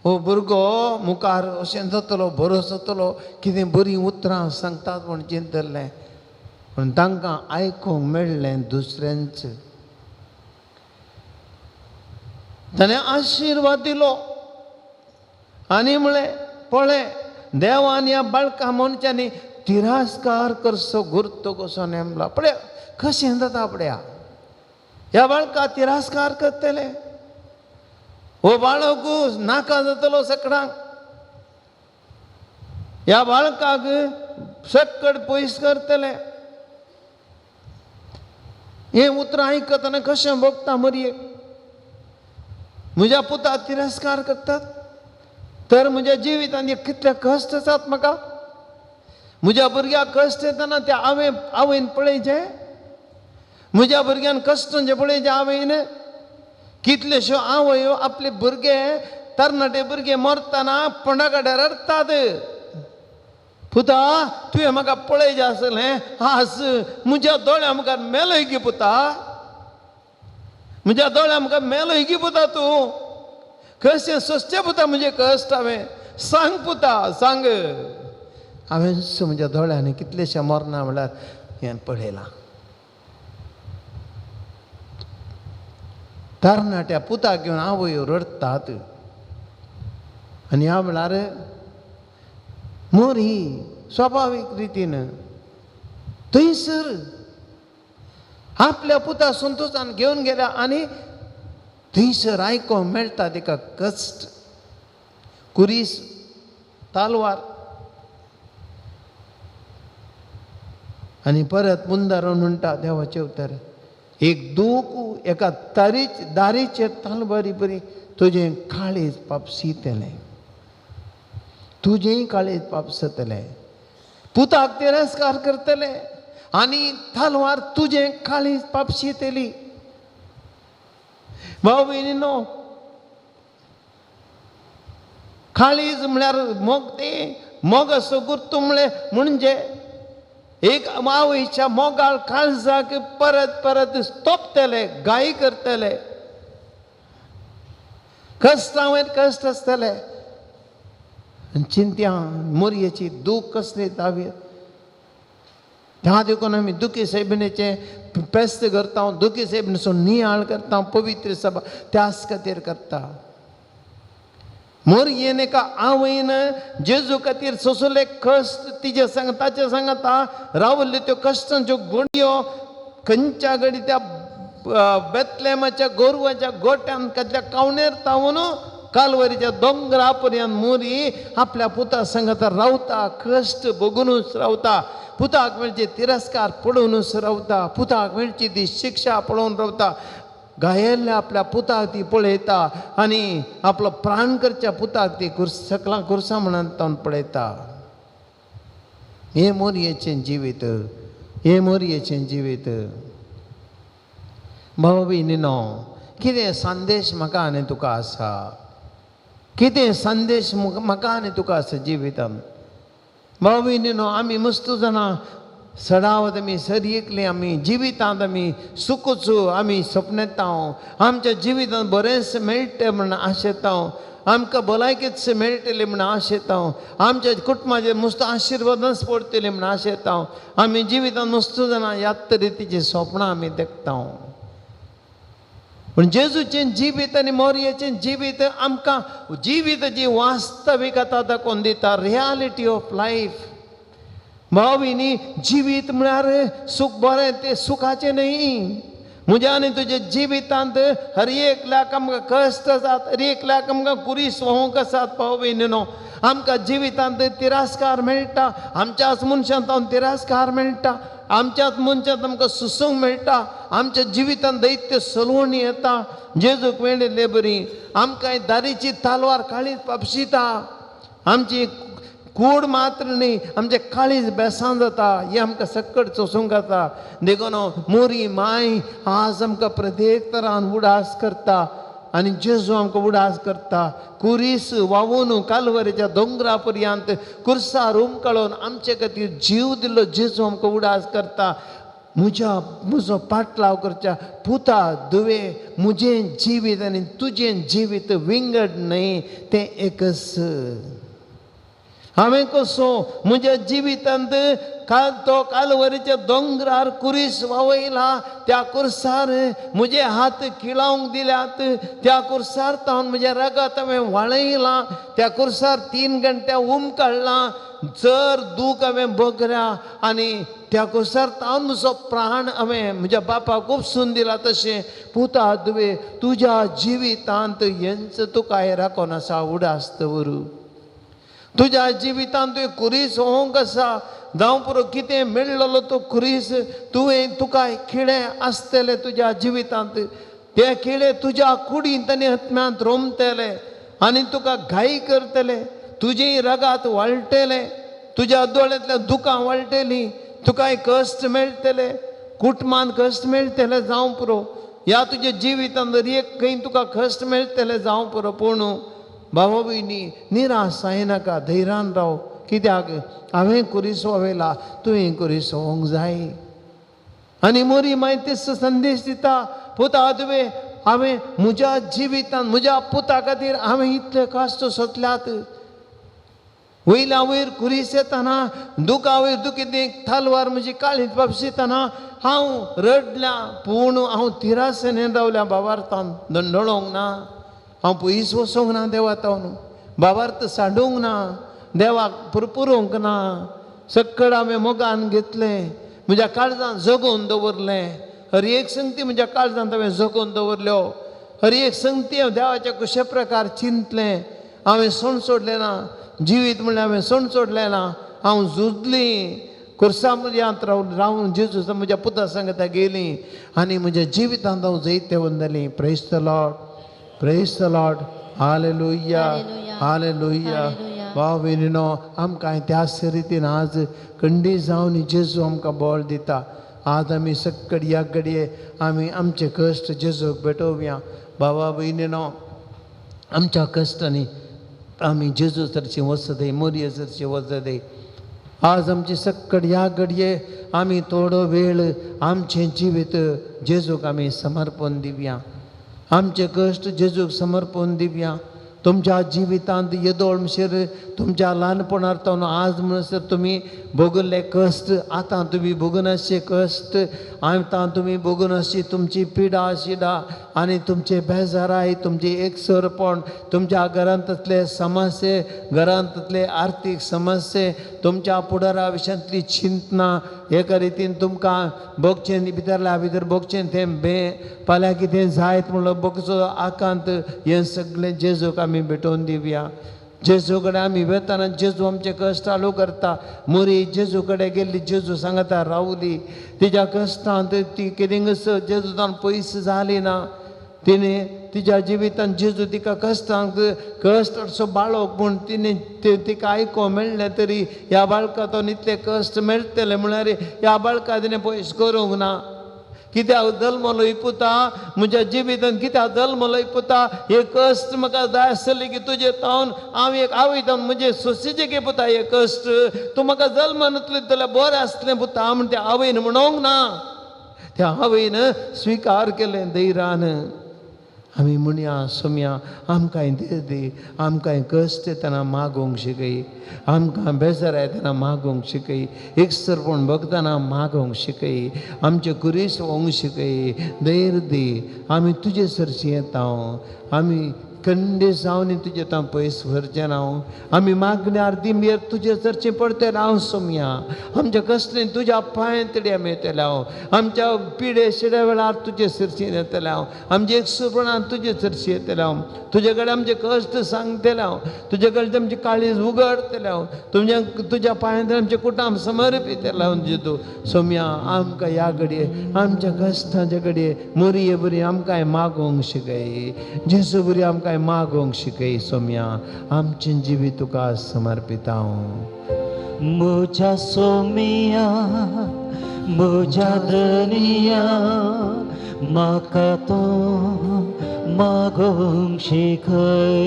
हो भुरगो मुखार अशें जातलो, बरो जातलो, कितें बरीं उतरां सांगतात म्हूण चिंतलें. पूण तांकां आयकूंक मेळ्ळें दुसऱ्यांच. ताणें आशिर्वाद दिलो आनी म्हळें, पळय देवान ह्या बाळका मनशांनी तिरस्कार करचो गुर्तो कसो नेमला. पळय कशें जाता पळया, ह्या बाळका तिरस्कार करतले, हो बाळक नाका जातलो सकडांक, ह्या बाळकाक सकड पयस करतले. हें उतरां आयकतना कशें भोगता मरयेक, म्हज्या पुताक तिरस्कार करतात तर म्हज्या जिवितांत कितले कश्ट आसात म्हाका. म्हज्या भुरग्याक कश्ट येतना त्या आवयन पळयचें, म्हज्या भुरग्यान कश्ट म्हणजे पळयचें आवयन. कितलेश्यो आवयो आपले भुरगे तरणाटे भुरगे मरतना फोंडा रडटात, पुता तुवें म्हाका पळयचें आसलें, आज म्हज्या दोळ्या मुखार मेलोय गे पुता, म्हज्या दोळ्या मुखार मेलोय गे पुता, तूं कशें सोंसचें पुता म्हजें कश्ट हांवें, सांग पुता सांग. हांवें म्हज्या दोळ्यांनी कितलेशे मरणां म्हळ्यार हें पळयलां. तरणाट्या पुताक घेवन आवयो रडटात आनी ह्या वेळार मोरी स्वाभावीक रितीन थंयसर आपल्या पुता संतोशान घेवन गेल्या आनी थंयसर आयकोंक मेळटा तिका कश्ट, कुरीस, तालवार. आनी परत मुंदारून म्हणटा देवाचें उतर, एक दूख एका दारीचेर तालवारी बरी तुजें काळीज पापसितलें, तुजेंय काळीज पापसतलें, पुताक तिरस्कार करतले आनी तालवार तुजें काळीज पापशितली. भाव भयणीनो, काळीज म्हळ्यार मोग, तें मोगाचो गुर्तू म्हळें म्हणजे एक आवयच्या मोगाळ काळजाक परत परत तोपतले, गाय करतले, कश्टां वयर कश्ट आसतले. चिंत्या मोरयेची दूख कसली दावी, त्या देखून आमी दुखी सायबिणीचें पेस्त करता, दुखी सायबिणीचो नियाळ करता, पवित्र सभा त्याच खातीर करता. मोरयेन एका आवयन जेजू खातीर सोंसले कश्ट, तिजे सांग ताचे सांगता रावल्ल्यो त्यो कश्टांच्यो गुणयो खंयच्या घडी त्या बेतलेमाच्या गोरवाच्या गोट्यान कसल्या कावणेर तावन कालवरीच्या दोंगरा पर्यंत मोरी आपल्या पुता सांगता रावता, कश्ट भोगुनूच रावता, पुताक मेळची तिरस्कार पळोवनूच रावता, पुताक मेळची ती शिक्षा पळोवन रावता, घायेल्ल्या आपल्या पुताक ती पळयता आनी आपलो प्राण करच्या पुताक ती सकला कुर्सा म्हणून तावन पळयता. हें मोरयेचें जिवीत, हें मोरयेचें जिवीत. भाव भयणीनो, कितें संदेश म्हाका आनी तुका आसा, कितें संदेश म्हाका आनी तुका आसा जिवितान. भाव भयणीनो, आमी मस्त जाणां सडावत आमी सर एकली आमी जिवितांत आमी सुखूच आमी सपनेता, आमच्या जिवितांत बरेंच मेळटा म्हण आशेता, आमकां भलायकीच मेळटली म्हण आशेता, आमच्या कुटुंबाचेर मस्त आशिर्वादच पडटली म्हण आशेता. आमी जिवितांत मस्त जाणां याद रितीचीं सपनां आमी देखता. पूण जेजूचें जिवीत आनी मोरयेचें जिवीत आमकां जिवीताची वास्तविकता दाखोवन दिता, रियालिटी ऑफ लायफ. भाव भयणी, जिवीत म्हळ्यार सूख बरें तें सुखाचें न्हय. म्हज्या आनी तुज्या जिवितांत हर एकल्याक आमकां कश्ट आसात, हर एकल्याक आमकां कुरीस व्होवंक आसात. भाव भयणीनो, आमकां जिवितांत तिरस्कार मेळटा, आमच्याच मनशांत तिरस्कार मेळटा, आमच्याच मनशांत आमकां सुसूंक मेळटा, आमच्या जिवितांत दैत्य सलवणी येता. जेजूक मेळिल्ले बरी आमकां दारीची तालवार काळीज पापशिता, आमची कूड मात्र न्ही आमचें काळीज बेसां जाता, हें आमकां सक्कड चोसूंक जाता. देखून मोरी माय आज आमकां प्रत्येक तरान उडास करता आनी जेजू आमकां उडास करता. कुरीस वावून कालवरीच्या दोंगरा पर्यंत कुर्सार उमकाळून आमचे खातीर जीव दिल्लो जेजू आमकां उडास करता. म्हज्या म्हजो पाटलाव करच्या पुता दुवे, म्हजें जिवीत आनी तुजें जिवीत विंगड न्हय, तें एकच. हांवें कसो म्हज्या जिवितांत तो कालवरीच्या दोंगरार कुरीस वावयला, त्या कुर्सार म्हजे हात खिळावंक दिल्यात, त्या कुर्सार तावन म्हज्या रगत हांवें वाळयलां, त्या कुर्सार 3 घंटे उमकाडलां, जर दूख हांवें भोगल्या आनी त्या कुर्सार तावन म्हजो प्राण हांवें म्हज्या बापाक उपसून दिला. तशें पुता तुवें तुज्या जिवितांत हेंच तुका हें राखून आसा उडास दवरू. तुज्या जिवितांत तुवें कुरीस होवंक आसा, जावं पुरो कितें मेळ्ळलो तो कुरीस तुवें तुका खिळे आसतले तुज्या जिवितांत, ते खिळे तुज्या कुडींत आनी आत्म्यांत रोमतले आनी तुका घाई करतले, तुजी रगात वाळटले, तुज्या दोळ्यांतल्या दुकां वाळटली, तुका कश्ट मेळटले, कुटुंबांत कश्ट मेळटले जावं पुरो, ह्या तुज्या जिवितांत एक खंय तुका कश्ट मेळटले जावं पुरो. पूण भाव भयणी, निराश जायनाका, धैर्यान राव. कित्याक हांवें कुरीस वावयला, तुवें कुरीस वोंक जाय. आनी मोरी मागीर तेच संदेश दिता, पुता तुवें हांवें म्हज्या जिवितांत म्हज्या पुता खातीर हांवें इतले कश्ट सोंसल्यात, वयल्या वयर कुरीस येतना दुखा वयर दुखी तलवार म्हजी काळीत बापशितना हांव रडल्या पूण हांव तिरासेन रावल्या बाबार्थान दंडळोंक ना, हांव पयस वचोंक ना देवा तावन, बाबार्थ सांडूंक ना, देवाक पुरपुरूंक ना. सक्कड हांवें मोगान घेतलें, म्हज्या काळजान जगोवन दवरलें. हर एक संगती म्हज्या काळजांत हांवें जगोवन दवरल्यो. हर एक संगती हांव देवाच्या कशे प्रकार चिंतलें. हांवें सण सोडलें ना, जिवीत म्हणल्यार हांवें सण सोडलें ना. हांव झुजलीं खुर्सा म्हज्यांत रावन रावन जेजू म्हज्या पुता सांगता गेलीं आनी म्हज्या जिवितांत हांव जैतवंत जालीं. Praise the Lord, praise the Lord. Hallelujah, hallelujah. भाव भयणीनो, आमकां त्याच रितीन आज कंडी जावन जेजू आमकां बळ दिता. आज आमी सक्कड ह्या घडये आमी आमचे कश्ट जेजूक भेटोवया. बाबा भयणीनो, आमच्या कश्टांनी आमी जेजू सरचें वचत, मोरये सरचें वचत. आज आमची सक्कड ह्या घडये आमी थोडो वेळ आमचें जिवीत जेजूक आमी समर्पण दिवया. आमचे कश्ट जेजूक समर्पण दिवया. तुमच्या जिवितांत येदोळ म्हणसर तुमच्या ल्हानपणार तावन आज म्हणसर तुमी भोगल्ले कश्ट, आतां तुमी भोगनासचे कश्ट, आतां तुमी भोगनासची तुमची पिडा शिडा आनी तुमचे बेजाराय, तुमचे एकसरपण, तुमच्या घरांतले समस्ये, घरांतले आर्थीक समस्ये, तुमच्या फुडारा विशयांतली चिंतना, एका रितीन तुमकां भोगचें भितरल्या भितर भोगचें तें बे फाल्यां कितें जायत म्हणलो भोगचो आकांत, हें सगळें जेजूक आमी भेटोवन दिवया. जेजू कडेन आमी वेताना जेजू आमचे कश्ट चालू करता. मोरी जेजू कडेन गेल्ली, जेजू सांगता रावली. तिज्या कश्टांत ती कितें जेजूतान पयस जाली ना. तिणें तिज्या जिवितान जेजू तिका कश्टांक कश्ट असो बाळोक म्हूण तिणें तिका आयको मेळ्ळें तरी ह्या बाळकांतून इतले कश्ट मेळटले म्हळ्यार ह्या बाळका तिणें पयस करूंक ना. कित्याक जल्मलोय पुता म्हज्या जिवितान, कित्याक जल्मलोय पुता, हे कश्ट म्हाका जाय आसले की तुजे तावन हांव एक आवय तावन म्हजे सोंशीचे गे पुता, हे कश्ट तूं म्हाका जल्मनातलें जाल्यार बरें आसलें पुता म्हण त्या आवयन म्हणोंक ना. त्या आवयन स्विकार केलें धैर्यान. आमी म्हणया सोम्या आमकां धीर दी, आमकां कश्ट येतना मागोवंक शिकय, आमकां बेजार येतना मागोवंक शिकय, एकसरपण भोगतना मागोवंक शिकय, आमचे कुरीस व्होंक शिकय, धैर्य दी. आमी तुजे सरशी येता, आमी कंडे जावन तुजे तां पयस व्हरचें ना. आमी मागण्यार दिंबेर तुजे सरचें पडटलें हांव सोमया. आमच्या कसलें तुज्या पांय तडी आमी येतले हांव, आमच्या पिडे शिड्या वेळार तुजे सरशी येतलें हांव, आमचे एकसुरपणान तुजे सरशी येतलें हांव, तुजे कडेन आमचे कश्ट सांगतलें हांव, तुजे कडेन आमची काळीज उगडतलें हांव, तुमच्या तुज्या पांयांत आमचें कुटाम समर्पितलें हांव. जेजू सोमया आमकां ह्या घडये आमच्या कश्टांच्या घडये मोरये बरी आमकां मागोवंक शिकय, जेजू बरी आमकां मागोवंक शिकय. सोम्या आमचें जिवीत तुका समर्पिता. म्हज्या सोमिया म्हज्या धनिया म्हाका तूं मागोवंक शिकय.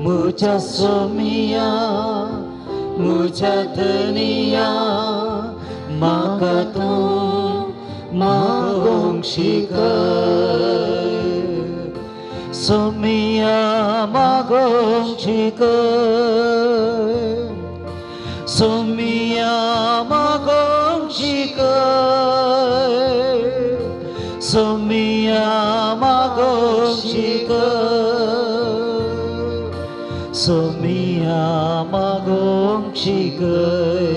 म्हज्या सोमिया म्हज्या धनिया म्हाका तूं मागोवंक शिकय. सोमिया मागोवंक शिकय, सोमिया मागोवंक शिकय, सोमिया मागोवंक शिकय, सोमिया मागोवंक शिकय.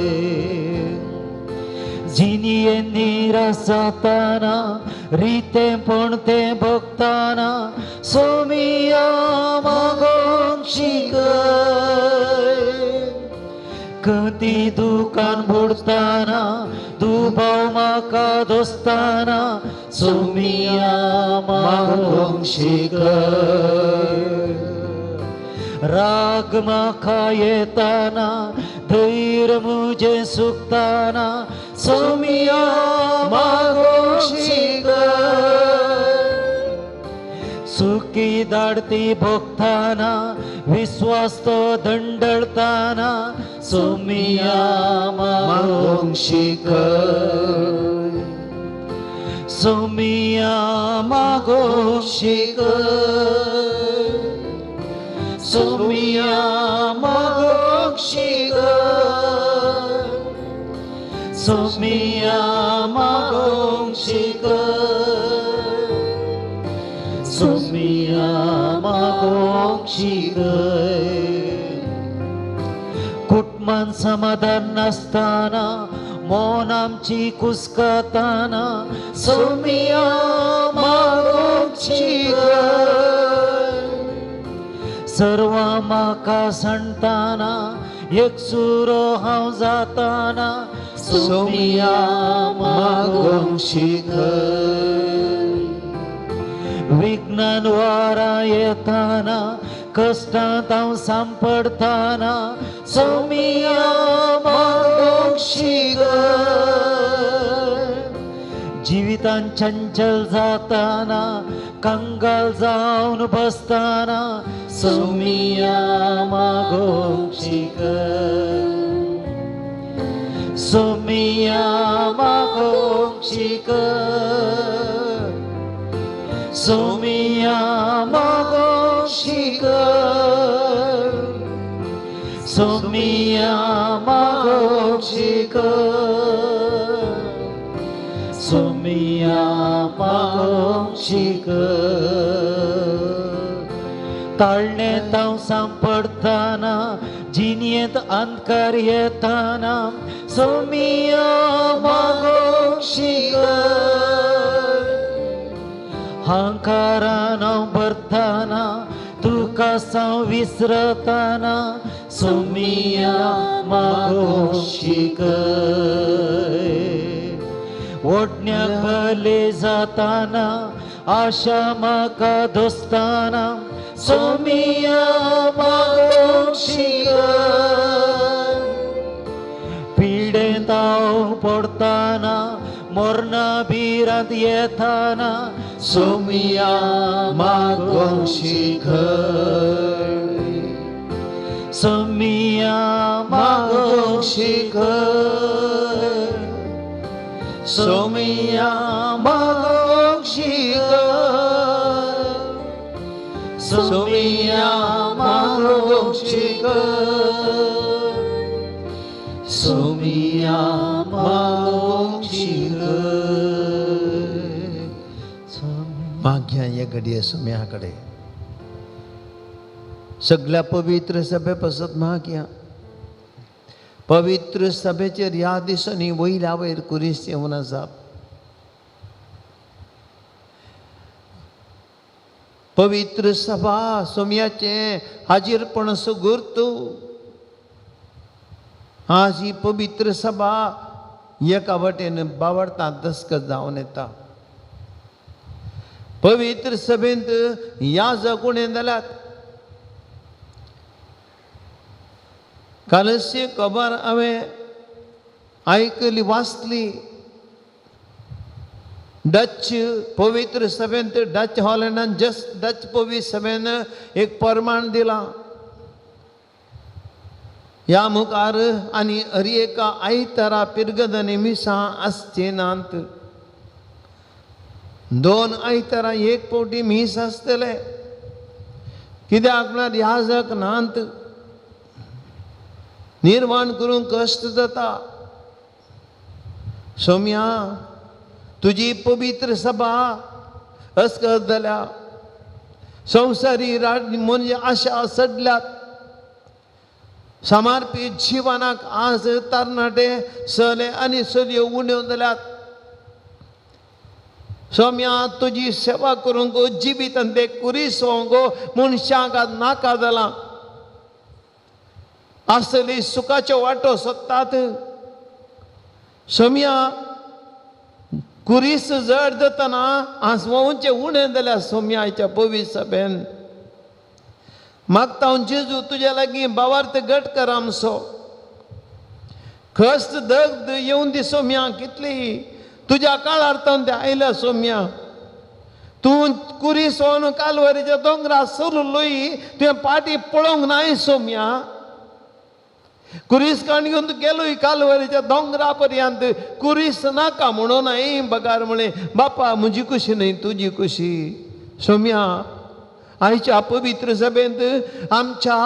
जिणेंत निराश जाताना रितेंपण तें भोगताना सोमिया मागोवंक शिकय. कती दुकान बुडताना दुबाव म्हाका दोस्ताना सोमिया मागोवंक शिकय. राग म्हाका येताना धैर्य म्हजें सुकताना सोमिया मागोवंक शिकय. सुखी धाडती भोगताना विस्वास तो दंडळताना सोमिया मागोवंक शिकय. सोमिया मागोवंक शिकय, सोमिया मागोवंक शिकय, सोमिया मागोंक शिकय, सोमिया मागोंक शिकय। कुटुंबान समाधान नासतना मोन आमची कुस्कताना सोमिया मागोंक शिकय। सर्वां म्हाका सांडताना एकसुरो हांव जाताना सोमिया मागोंक शिकय। विघ्नान वारां येताना कश्टांत हांव सांपडताना सोमिया मागोंक शिकय। जिवितान चंचल जाताना कंगाल जावन बसताना सोमिया मागोंक शिकय, सोमिया मागोंक शिकय, सोमिया मागोंक शिकय, सोमिया मागोंक शिकय, सोमिया मागोंक शिकय। ताळणेंत हांव सांपडताना जिणेंत अंधकार येताना सोमिया मागोंक शिकय। हांकारान हांव भरताना तुका हांव विसरताना सोमिया मागोंक शिकय। ओडण्याक भले जाताना आशा म्हाका दोस्ताना सोमिया मागोंक शिकय। पिडेंत हांव पडताना मरणा भिरांत येताना सोमिया मागोंक शिकय, सोमिया मागोंक शिकय, सोमिया मागोंक शिकय, सोमिया मागोंक शिकय, सोमिया मागोंक शिकय। मागया हे घडये सोम्या कडेन सगळ्या पवित्र सभे पासत मागया। पवित्र सभेचेर ह्या दिसांनी वयल्या वयर कुरीस येवन आसा। पवित्र सभा सोम्याचें हाजीरपण सुगूर्त। आज ही पवित्र सभा एका वटेन बावडता दस्कत जावन येता। पवित्र सभेंत याजक उणें जाल्यात। कालची खबर हांवें आयकली वाचली। डच पवित्र सभेंत डच हॉलंडान जस्ट डच पवित्र सभेन एक प्रमाण दिलां। ह्या मुखार आनी हर एका आयतारा पिरगदनी मिसां आसचे नात। 2 आयतारा एक फावटी मीस आसतलें। कित्याक म्हळ्यार याजक नात। निर्माण करूंक कश्ट जाता। सोम्या तुजी पवित्र सभा अस्कत जाल्या। संवसारी म्हणजे आशा सडल्यात। समर्पीत जिवनाक आज तरणाटे चले आनी चलयो उण्यो जाल्यात। सोम्या तुजी सेवा करूंक जिवितांत ते कुरीस वोंक मनशांक आज नाका जालां। आसली सुखाच्यो वाटो सोदतात। सोम्या कुरीस जड जातना आसवोवचे उणें जाल्यार सोम्याच्या पवित्र सभेन मागता हांव जेजू तुज्या लागीं बावार्थ घट कर आमचो। कश्ट दग्ध येवन दी सोम्या कितली तुज्या काळार ते आयल्या सोम्या। तूं कुरीस वोन कालवरीच्या दोंगरा सरुलोय तुवें पाटी पळोवंक नाय सोम्या। कुरीस काण घेवन तूं गेलोय कालवरीच्या दोंगरा पर्यंत कुरीस नाका म्हणून नाय बगार म्हळें बापा म्हजी खुशी न्हय तुजी खुशी। सोम्या आयच्या पवित्र सभेंत आमच्या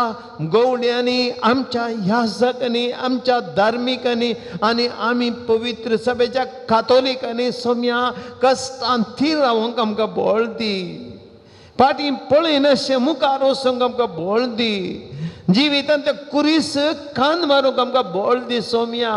गवड्यांनी, आमच्या याजकांनी, आमच्या धार्मिकांनी आनी आमी पवित्र सभेच्या कातोलिकांनी सोम्या कश्टान थीर रावंक आमकां बळ दी. फाटीं पळयनाशें मुखार वचूंक आमकां बळ दी. जिवितांतले कुरीस कान मारूंक आमकां बळ दी सोम्या.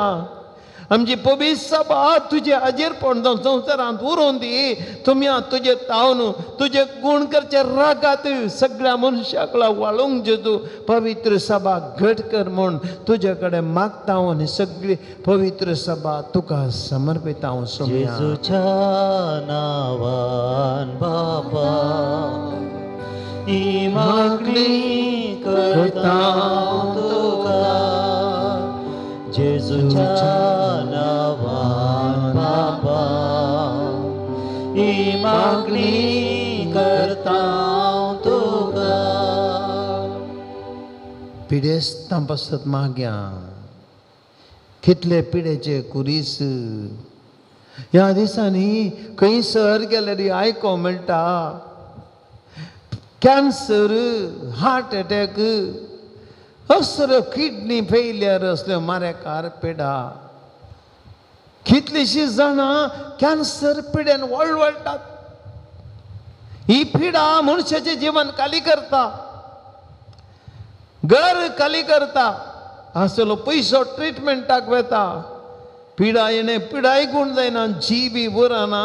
आमची पवित्र सभा तुजे हाजीरपण जावन संवसारांत उरोवन दी. तुमया तुजे तावन तुजे गूण करचे रागात सगळ्या मनशाक वाळूंक जेजू पवित्र सभा घट कर म्हूण तुजे कडेन मागता हांव आनी सगळी पवित्र सभा तुका समर्पिता हांव सोम्या. जेजूच्या नावान बापा ही मागणी करता तुका, जेजूच्या नावान बापा ही मागणी करता तुका. पिडेस्तां पासत माग्या, कितले पिडेचे कुरीस ह्या दिसांनी खंयसर गेल्यार आयको मेळटा. कॅन्सर, हार्ट अटॅक, असल्यो किडनी फेलियर असल्यो मारेकार पिडा. कितलींशीं जाणां कॅन्सर पिडेन वळवळटात. ही पिडा मनशाचें जिवन खाली करता, घर खाली करता, आसलो पयसो ट्रिटमेंटाक वेता. पिडा येणे पिडाय गूण जायना, जीवी उरना,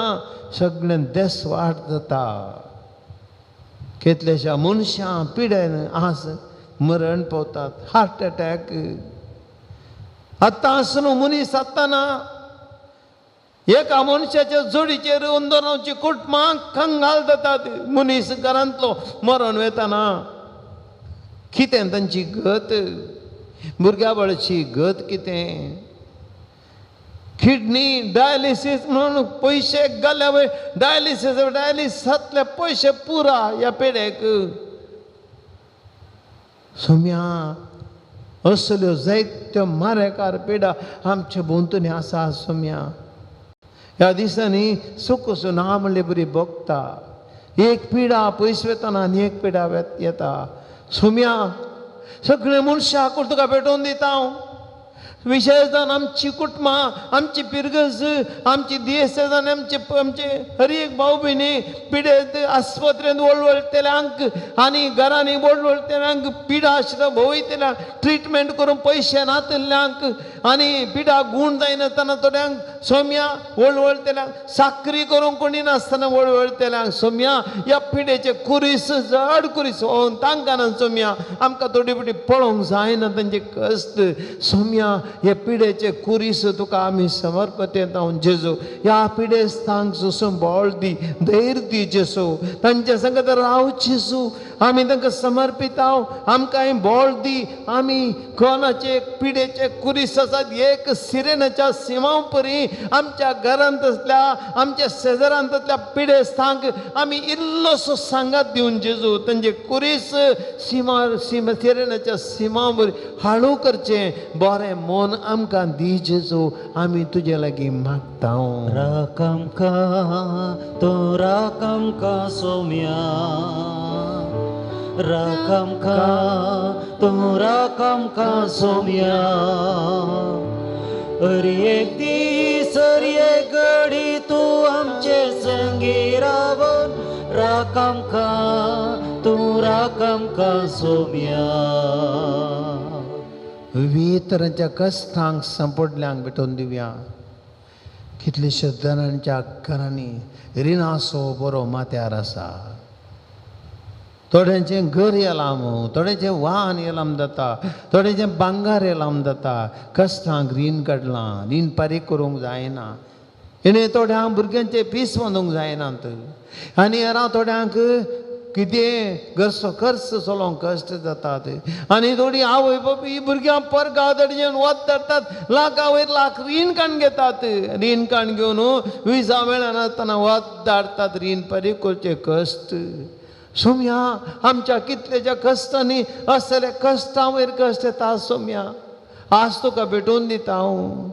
सगळें देसवाट जाता. कितल्याश्या मनशां पिडेन आज मरण पावतात, हार्ट अटॅक. आतां आसलो मनीस आसतना एका मनशाच्या जोडीचेर अंदोरांची कुटुंबां कंगाल जातात. मनीस घरांतलो मरण वेताना कितें तांची गत, भुरग्या बाळाची गत कितें. किडनी डायलिसीस म्हणून पयशे घाल्या वयर डायलिसीस, डायलिसिसांतले पयशे पुरा ह्या पेडेक. सोम्या असल्यो जायत्यो मारेकार पिडा आमच्या भोंवतणी आसा सोम्या. ह्या दिसांनी सुकूसून ना म्हणले बरी भोगता. एक पिडा पयस वेतना आनी एक पिडा येता. सोम्या सगळे मनशाक तुका भेटोवन दिता हांव. विशेश जावन आमची कुटुंबां, आमची पिरगज, आमची दियेसेजान, आमचे आमचे हर एक भाव भयणी पिडेस्त आस्पत्रेंत वळवळटल्यांक आनी घरांनी वळवळटल्यांक, पिडा आशिल्ल्या भोंवयतल्यांक, ट्रिटमेंट करून पयशे नातिल्ल्यांक आनी पिडा गूण जायनासतना थोड्यांक सोम्या वळवळटल्यांक, साकरी करूंक कोणी नासतना वळवळटल्यांक सोम्या ह्या पिडेचे कुरीस जड कुरीस व्होवन तांकां सोम्या आमकां थोडी फावटी पळोवंक जायना तांचे कश्ट. सोम्या हे पिडेचे कुरीस तुका आमी समर्पत येता जेजू. ह्या पिडेस्तांक जसो बळ दी, धैर्य दी जेजू, तांच्या संगत राव जेजू. आमी तांकां समर्पिता, आमकां बळ दी. आमी कोणाचे पिडेचे कुरीस आसात एक सिरेनाच्या सिमां परी आमच्या घरांत आसल्या, आमच्या शेजारांत आसल्या पिडेस्तांक आमी इल्लोसो सांगात दिवन जेजू तांचे कुरीस सिमा सिमा सिरेनाच्या सिमां वरी हाळू करचें बरें मन आमकां दी जेजू. आमी तुजे लागीं मागता. राख आमकां तूं, राख आमकां सोम्या, राख आमकां तूं, राख आमकां सोम्या. हर एक दीस हर एक घडी तूं आमचे संगी रावन राख आमकां तूं, राख आमकां सोम्या. विविध तरांच्या कश्टांक सांपडल्यांक भेटोवन दिवया. कितलेश्या जाणांच्या घरांनी रिणाचो बरो माथ्यार आसा. थोड्यांचें घर येलाम, थोड्यांचें वाहन येलाम जाता, थोड्यांचें भांगर येलाम जाता. कश्टांक रीण काडलां, रीण फारीक करूंक जायना. हेणे थोड्यांक भुरग्यांचे फीस बांदूंक जायनात आनी हेरां थोड्यांक कितें घरचो खर्च चलोवंक कश्ट जातात. आनी थोडीं आवय बापूय भुरग्यांक परगांव धाडचें वत धाडटात, लाखा वयर लाख रीण काडून घेतात. रीण काडून घेवन विजा मेळनासतना वत धाडटात, रीण फारीक करचें कश्ट. सोम्या आमच्या कितल्याच्या कश्टांनी असल्या कश्टां वयर कश्ट येता. सोम्या आज तुका भेटोवन दिता हांव.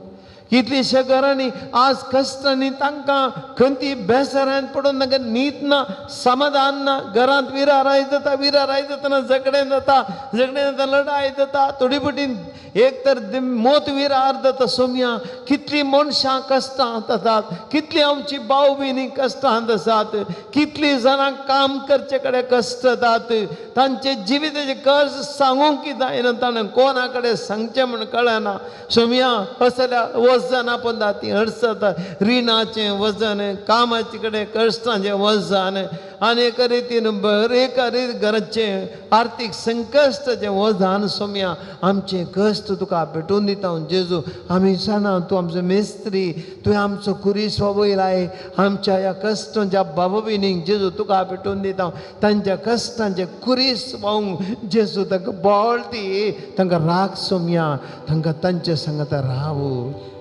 कितलीश्या घरांनी आज कश्टांनी तांकां खंती बेसरान पडून तांकां न्हीद ना, समाधान ना. घरांत विराराय जाता, विराराय जातना झगडें जाता, झगडें जाता लडाय जाता, थोडी पटीन एक तर मोत विरार जाता. सोम्या कितलीं मनशां कश्टांत आसात, कितलीं आमची भाव भयणी कश्टांत आसात, कितलीं जाणां काम करचे कडेन कश्ट जातात, तांचे जिविताचे कश्ट सांगूंक जायना, ताणें कोणा कडेन सांगचें म्हूण कळना. सोम्या असल्या वजन पोंदा ती अडचता, रिणाचें वजन, कामाचे कडेन कश्टांचें वजन, आनी एका रितीन एका रीत घराचें आर्थीक संकश्टाचें वजन. सोम्या आमचें कश्ट तुका भेटून दिता जेजू. आमी जाणा तूं आमचो मेस्त्री, तुवें आमचो कुरीस वयलाय. आमच्या ह्या कश्टांच्या बाबा भयणींक जेजू तुका भेटून दिता. तांच्या कश्टांचें कुरीस पावूंक जेजू तांकां बळ दी, तांकां राख सोम्या, तांकां तांचे सांगता रावू.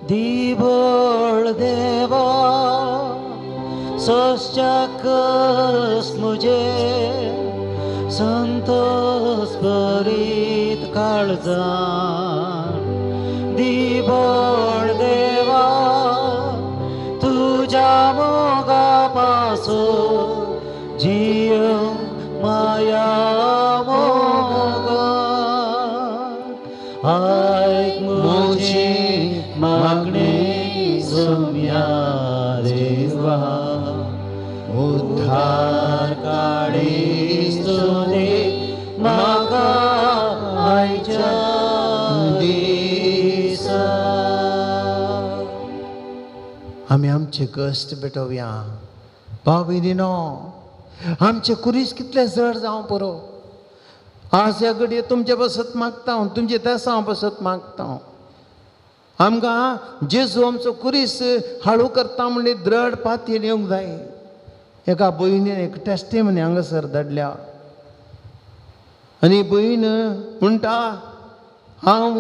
दिबळ देवा सोसच्या कस मुझे संतोष भरीत काळजान. दिबळ देवा तुझ्या मोगा पासून जिवंक माया मोगा. आयक मुझी मागणी सोम्या देवा, उद्धार काडीस तुवें म्हाका आयच्या दिसा. आमी आमचे कश्ट पेटोवया भाव भयणीनो. आमचे कुरीस कितले जड जावं पुरो. आज ह्या घडये तुमचे बसत मागता हांव, तुमचे तेसांव बसत मागता हांव. आमकां जेजू आमचो कुरीस हाळू करता म्हणली द्रड पातयेन येवंक जाय. एका भयणीन एक टेस्टिमनी हांगासर धाडल्या आनी भयण म्हणटा, हांव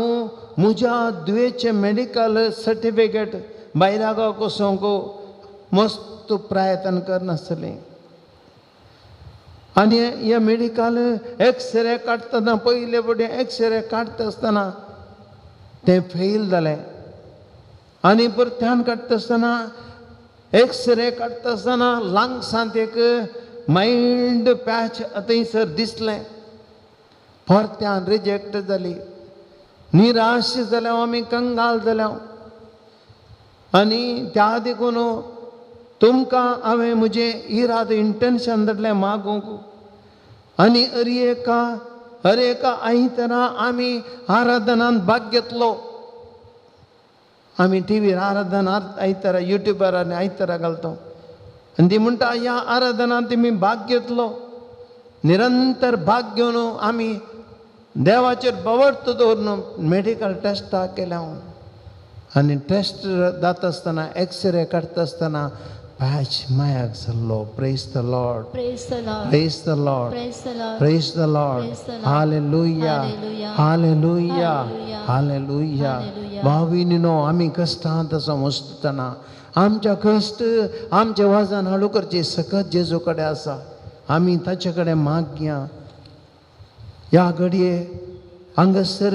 म्हज्या दुयेचें मेडिकल सर्टिफिकेट भायल्या गांवाक वचोंक मस्त प्रयत्न करनासलें आनी हे मेडिकल एक्सरे काडटना पयले फावटी एक्सरे काडटा आसतना तें फेल जालें आनी परत्यान काडटा आसतना एक्सरे काडटा आसतना लंग्सांत एक मायल्ड पॅच थंयसर दिसलें. परत्यान रिजेक्ट जाली. निराश जाल्या आमी, कंगाल जाल्या. आनी त्या देखून तुमकां हांवें म्हजें इराद इंटेन्शन धाडलें मागूंक. आनी हर एका आयतारा आमी आराधनांत भाग घेतलो. आमी टिवीर आराधना आयतारा युट्यूबार आनी आयतारा घालता. आनी ती म्हणटा ह्या आराधनांत तुमी भाग घेतलो, निरंतर भाग घेवन आमी देवाचेर बवडतो दवरून मेडिकल टेस्टां केल्या. आनी टेस्ट जाता आसतना एक्सरे काडटा आसतना पॅच मायाक जाल्लो. Praise the Lord, Praise the Lord. Praise the Lord, Praise the Lord. Praise the Lord. Praise the Lord. Hallelujah, hallelujah, hallelujah. भाविनीनो आमी कश्टांत आसा वचतना आमच्या कश्ट आमचें वजन हाडू करचें सकत जेजू कडेन आसा. आमी ताचे कडेन मागया. ह्या घडये हांगासर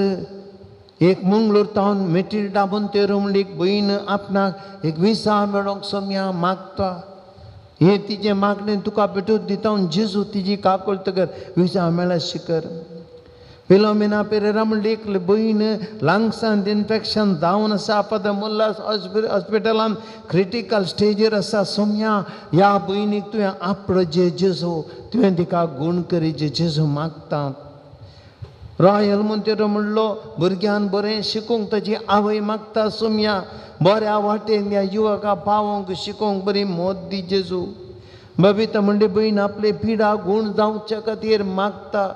एक मंगळूर तावन मेटिल्डा मोंतेरो म्हणली एक भयण आपणाक एक विसा मेळोंक सोम्या मागता. हे तिजें मागणें तुका भेटून दिता जेजू तिजी काकुळट कर, विसा मेळ्ळ्या शिकर. फिलोमिना पेरेरा म्हणली एक भयण लंग्सांत इन्फेक्शन जावन आसा, पद मुल्लास हॉस्पिटलांत क्रिटिकल स्टेजीर आसा. सोम्या ह्या भयणीक तुवें आपलो जे जेजू तुवें तिका गूण करी जे जेजू मागता. रॉयल मोंतेरो म्हणलो भुरग्यान बरें शिकूंक ताजी आवय मागता. सोम्या बऱ्या वाटेन ह्या युवका पावोंक शिकोवंक बरी मोत दी जेजू. बबिता म्हणली भयण आपले पिडा गूण जावच्या खातीर मागता,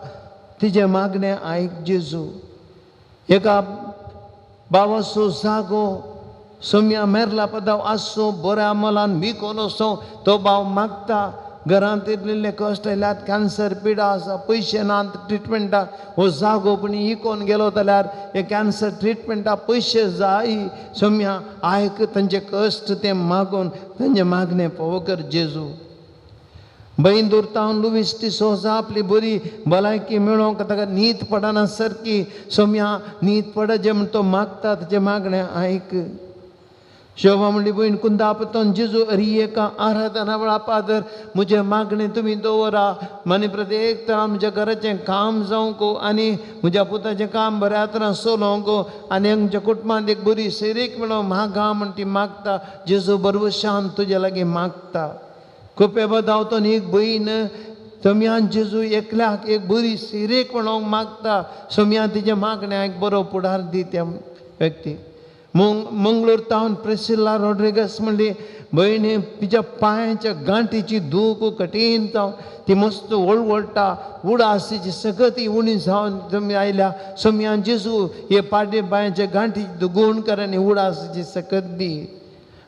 तिजें मागणें आयक जेजू. एका बाबाचो जागो सोम्या मेरला पदाव आसो बऱ्या मोलान विकोन वचो तो भाव मागता. घरांत इतले कश्ट आयल्यात, कॅन्सर पिडा आसा, पयशे नात ट्रिटमेंटाक, हो जागो पूण इकोन गेलो जाल्यार हे कॅन्सर ट्रिटमेंटाक पयशे जाय. सोम्या आयक तांचे कश्ट ते मागून तांचे मागणें फोव कर जेजू. बैंदूर तावन लुवीस डिसोजा आपली बरी भलायकी मेळोवंक ताका न्हीद पडना सारकी. सोम्या न्हीद पडचे म्हण तो मागता, ताचें मागणें आयक. शोभा म्हणली भयण कुंदापतन जेजू अरी एका आराधना वेळा पादर म्हजें मागणें तुमी दवरा आनी प्रत्येक तरा म्हज्या घराचें काम जावंक आनी म्हज्या पुताचें काम बऱ्या तरान चलोवंक आनी आमच्या कुटुंबांत एक बरी सैरीक मेळोवंक मागा म्हण ती मागता. जेजू बरवशान तुज्या लागीं मागता. खुपे बदावतन एक भयण सोमयान जेजू एकल्याक एक बरी सिरेक मेळोवंक मागता. सोमयान तिजें मागण्याक बरो फुडार दी त्या व्यक्ती. मंगळूर तावन प्रिसिल्ला रॉड्रिगस म्हणली भयणी तिच्या पांयाच्या गांठीची दूख कठीण जावन ती मस्त वळवळटा उडास तिची सगळी उणी जावन तुमी आयल्या. सोमयान जेजू हे पाटे पांयाच्या गांठीची दुगूण कर आनी उडासीची सकत दी.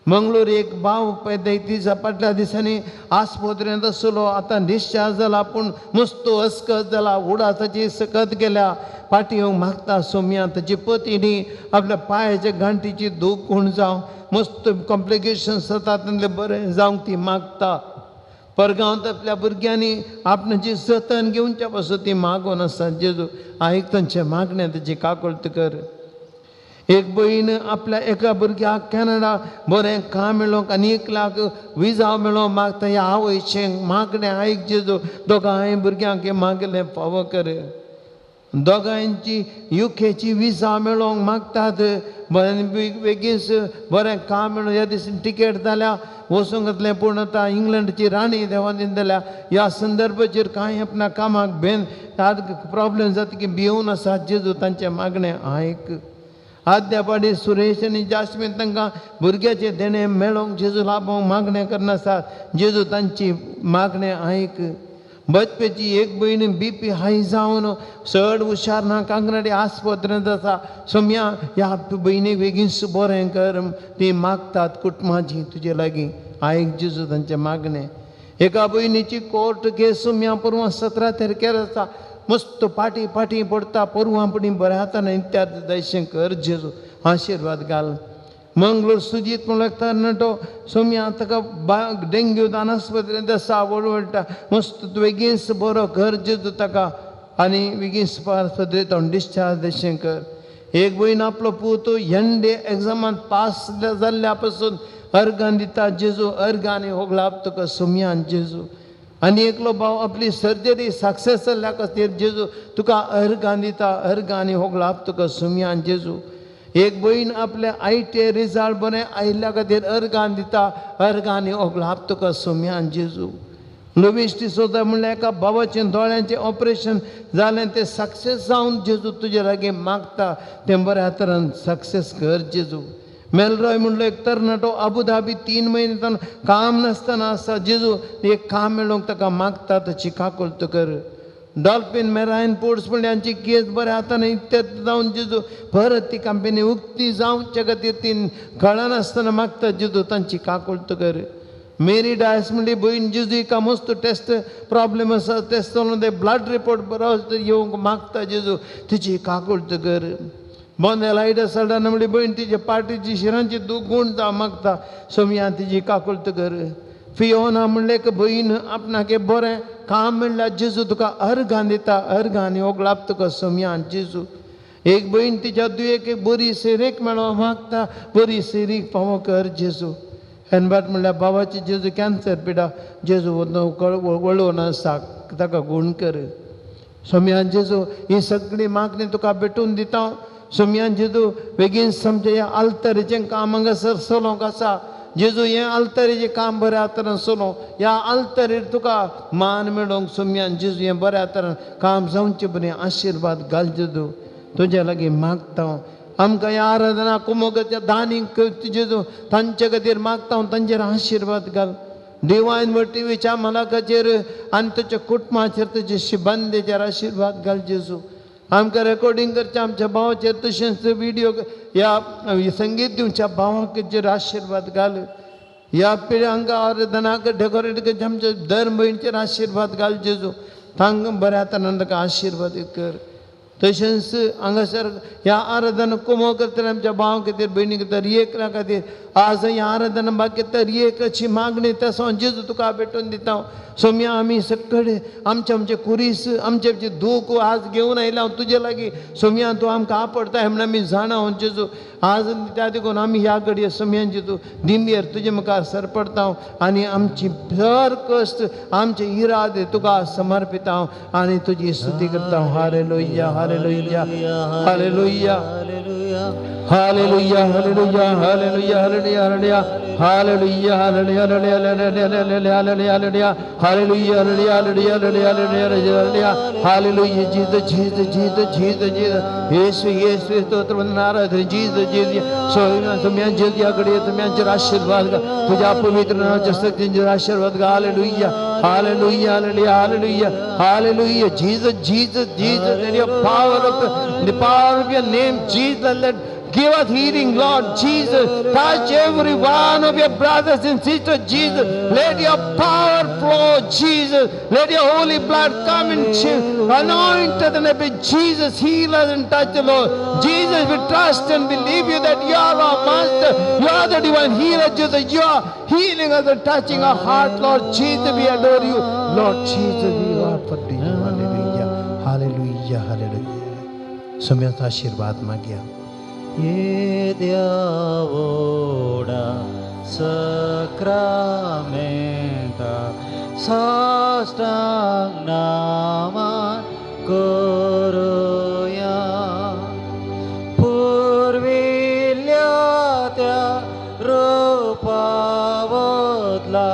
मंगळूर एक भाव पळय दिसा फाटल्या दिसांनी आस्पत्रेंत आसलो, आतां डिस्चार्ज जाला पूण मस्त अस्कत जाला, उडासाची सकत गेल्या. फाटीं येवंक मागता सोमया ताची पतीणी आपल्या पांयाच्या गांठीची दूख कोण जावं मस्त कॉम्प्लिकेशन्स जाता तांतलें बरें जावंक ती मागता. परगांवांत आपल्या भुरग्यांनी आपणाची जतन घेवच्या पासून ती मागून आसा. जेजू आयक तांचें मागणें, ताची काकुळट कर. एक भयण आपल्या एका भुरग्याक कॅनडा बरें काम मेळोवंक आनी 1 लाख विजा मेळोवंक मागता. ह्या आवयचें मागणें आयक जेजू, दोगांय भुरग्यांक हें मागलें फावो कर. दोगांयची युकेची विजा मेळोवंक मागतात, बेगीन बरें काम मेळोवंक. ह्या दिसांनी टिकेट जाल्या वचूंक जातलें पूण आतां इंग्लंडची राणी देवान दिल्या. ह्या संदर्भाचेर कांय आपल्या कामाक बेन प्रॉब्लेम जाता की भियोवन आसा. जेजू तांचें मागणें आयक. आद्या पाडी सुरेश आनी जास्मीन तांकां भुरग्याचें देणें मेळोवंक जेजू लाभोवंक मागणें करनासात. जेजू तांची मागणें आयक. बचपेची एक भयण बी पी हाय जावन चड हुशार ना, कांकणाडी आस्पत्रेंत आसा. सोमया ह्या भयणीक बेगीन बरें कर ती मागतात कुटुंबाची तुजे लागीं. आयक जेजू तांचें मागणें. एका भयणीची कोर्ट केस सोमया परवां 17 तारखेर आसा. मस्त फाटीं फाटीं पडटा, परवां पडी बऱ्या हातान इत्याद दर्शन कर जेजू, आशिर्वाद घाल. मंगळूर सुजीत म्हणल्यार तरणाटो सोमया ताका डेंग्यू आस्पत्रेंत आसा, वळवळटा. मस्त बेगीन बरो कर जेजू ताका आनी बेगीन आस्पत्रेंत डिस्चार्ज दर्शन कर. एक भयण आपलो पूत एन डी एग्जामांत पास जाल्ल्या पासून अर्गान दिता जेजू, अर्गान होगलाप तुका सोमयान जेजू. आनी एकलो भाव आपली सर्जरी सक्सेस जाल्ल्या खातीर जेजू तुका अर्गान दिता, अर्गान होगलाप तुका सोमयान जेजू. एक भयण आपल्या I T result बरें आयिल्ल्या खातीर अर्गान दिता, अर्गान होगलाप तुका सोमयान जेजू. लुवीस डिसोजा म्हणल्यार एका भावाचें दोळ्यांचें ऑपरेशन जालें तें सक्सेस जावन जेजू तुजे लागीं मागता, तें बऱ्या तरान सक्सेस कर जेजू. मेलरॉय म्हणलो एक तरणाटो अबुधाबी 3 म्हयने ताणें काम नासतना आसा. जेजू एक काम मेळोवंक ताका मागता, ताची काकुळट कर. डॉल्फीन मेरायन पोर्ट्स म्हणल्यार केस बऱ्या हातान इत्याद जावन जेजू परत ती कंपनी उक्ती जावच्या खातीर ती कळनासतना मागता. जेजू तांची काकुळट कर. मेरी डायस म्हणली भयण जेजू हिका मस्त टेस्ट प्रॉब्लेम आसा, टेस्ट चलोवन ते ब्लड रिपोर्ट बरो येवंक मागता. जेजू तिची काकुळट कर. बोंदेलायडा सडान म्हणली भयण तिचे पार्टीची शिरांची दूख गूण जावं मागता. सोमया तिची काकुळट कर. फियोना म्हणलें एक भयण आपणाक बरें काम म्हणल्यार जेजू तुका अर्गान दिता, अर्गान होगलाप तुका सोमयान जेजू. एक भयण तिच्या दुयेक एक बरी सेरीक मेळोवंक मागता, बरी सेरीक फावो कर जेजू. हेनबाट म्हणल्यार बाबाची जेजू कॅन्सर पिडा जेजू वळोवन आसा, ताका गूण कर. सोमयान जेजू ही सगळी मागणी तुका भेटून दिता. सोमयान जेजू बेगीन समजे ह्या आल्तरेचें काम हांगासर चलोवंक आसा. जेजू हें आल्तरेचें काम बऱ्या तरान चलोवं, ह्या आल्तरेर तुका मान मेळोवंक सोमयान जेजू हें बऱ्या तरान काम जावचें बरें आशिर्वाद घाल जेजू. तुज्या लागीं मागता आमकां ह्या आराधना कुमोगाच्या दानीक जेजू तांचे खातीर मागता, तांचेर आशिर्वाद घाल. डिवायन टीव्हीच्या मालकाचेर आनी ताच्या कुटुंबाचेर ताचे शिबंदेचेर आशिर्वाद घाल जेजू. आमकां रेकॉर्डिंग करच्या आमच्या भावाचेर तशेंच विडियो ह्या संगीत दिवच्या भावाचेर आशिर्वाद घाल. ह्या पिळ्यांक आराधनाक डेकोरेट करच्या आमच्या दर भयणचेर आशिर्वाद घाल जेजू. तांकां बऱ्या तरान ताका आशिर्वाद कर. तशेंच हांगासर ह्या आराधना कुमो करतले आमच्या भावां खातीर भयणी खातीर एकल्या खातीर आज ह्या आराधना बाकी तर एकाची मागणी तसो जेजू तुका भेटून दिता. सोमया आमी सगळे आमचे आमचे कुरीस आमचे आमचे दूख आज घेवन आयल्या हांव तुजे लागीं. सोमया तूं आमकां आपडटा म्हणून आमी जाणा जेजू. आज त्या देखून आमी ह्या घडये सोमयान जेजू दिंबेर तुजे मुखार सरपडता आनी आमची हर कश्ट आमचे इरादे तुका समर्पिता आनी तुजी स्तुती करता. Hallelujah hallelujah hallelujah hallelujah hallelujah hallelujah hallelujah hallelujah hallelujah hallelujah hallelujah hallelujah hallelujah hallelujah hallelujah. Jesus Jesus Jesus Jesus Jesus Yesu Yesu स्तोत्र वंदन आराधना. जीसस जीसस सोम्यान जेजू कडे तुमच्या आशीर्वाद तुझ्या पवित्र नावाच्या शक्तींचे आशीर्वाद. Hallelujah hallelujah hallelujah hallelujah hallelujah. Jesus Jesus Jesus, and your power of the power of your name Jesus, let give us healing, Lord Jesus. Touch every one of your brothers and sisters, Jesus. Let your power flow, Jesus. Let your holy blood come and anoint us and be Jesus. Heal us and touch the Lord. Jesus, we trust and believe you that you are our master. You are the divine healer, Jesus. You are healing us and touching our heart, Lord Jesus. We adore you, Lord Jesus. We are for you. Hallelujah. Hallelujah. Hallelujah. सम्यक आशीर्वाद मागिया. येद्या Voda सक्रामेंता साष्टांग Naaman करुया. पुर्विल्ल्या त्या रुपा बदला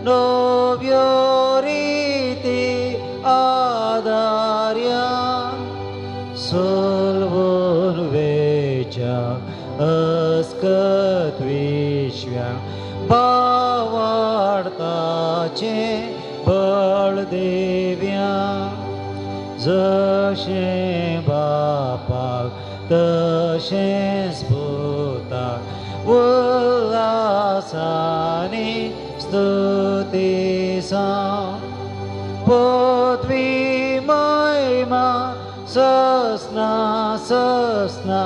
नव्यो रिती आदार्या. सोलवून वेच्या अस्कत विश्व्या बावाडताचे बळ देव्या. जशें बापाक तशेंच पुताक उल्हासानी स्तुती साव. पदवी महिमा ससना ससना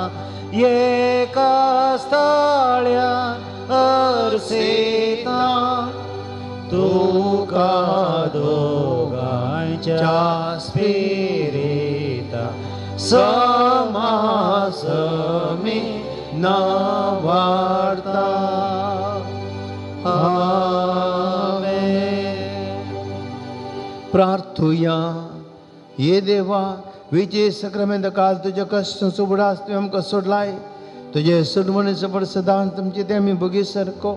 एका स्थाळ्यान अर्सिता. तुका दोगांच्या स्पिरिता समासमी नावार्ता. आमेन. प्रार्थुया. ये देवा विजय सक्रामेंत काल तुज्या कश्ट उगडास तुवें आमकां सोडलाय. तुजे सोडवणेचो पड सदांच तुमचे ते आमी भोगी सारको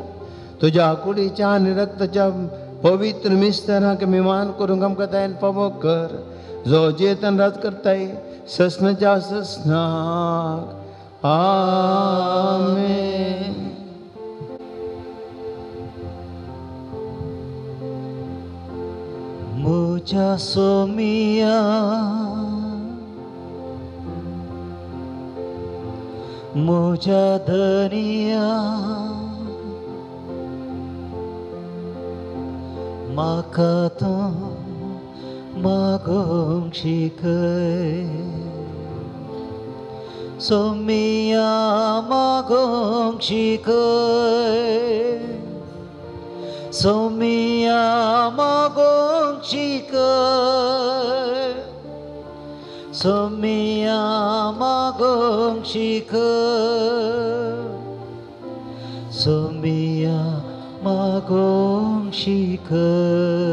तुज्या कुडीच्या आनी रक्ताच्या पवित्र मिस्तराक आमी मान करूंक आमकां दयान फावो कर. जो जेतन राज करताय ससनाच्या ससनाक. आमेन. म्हज्या सोमिया म्हज्या धनिया म्हाका तूं मागूंक शिकय. सोमिया मागूंक शिकय. सोमिया मागूंक शिकय. सोमिया मागूंक शिकय. सोमिया मागूंक शिकय.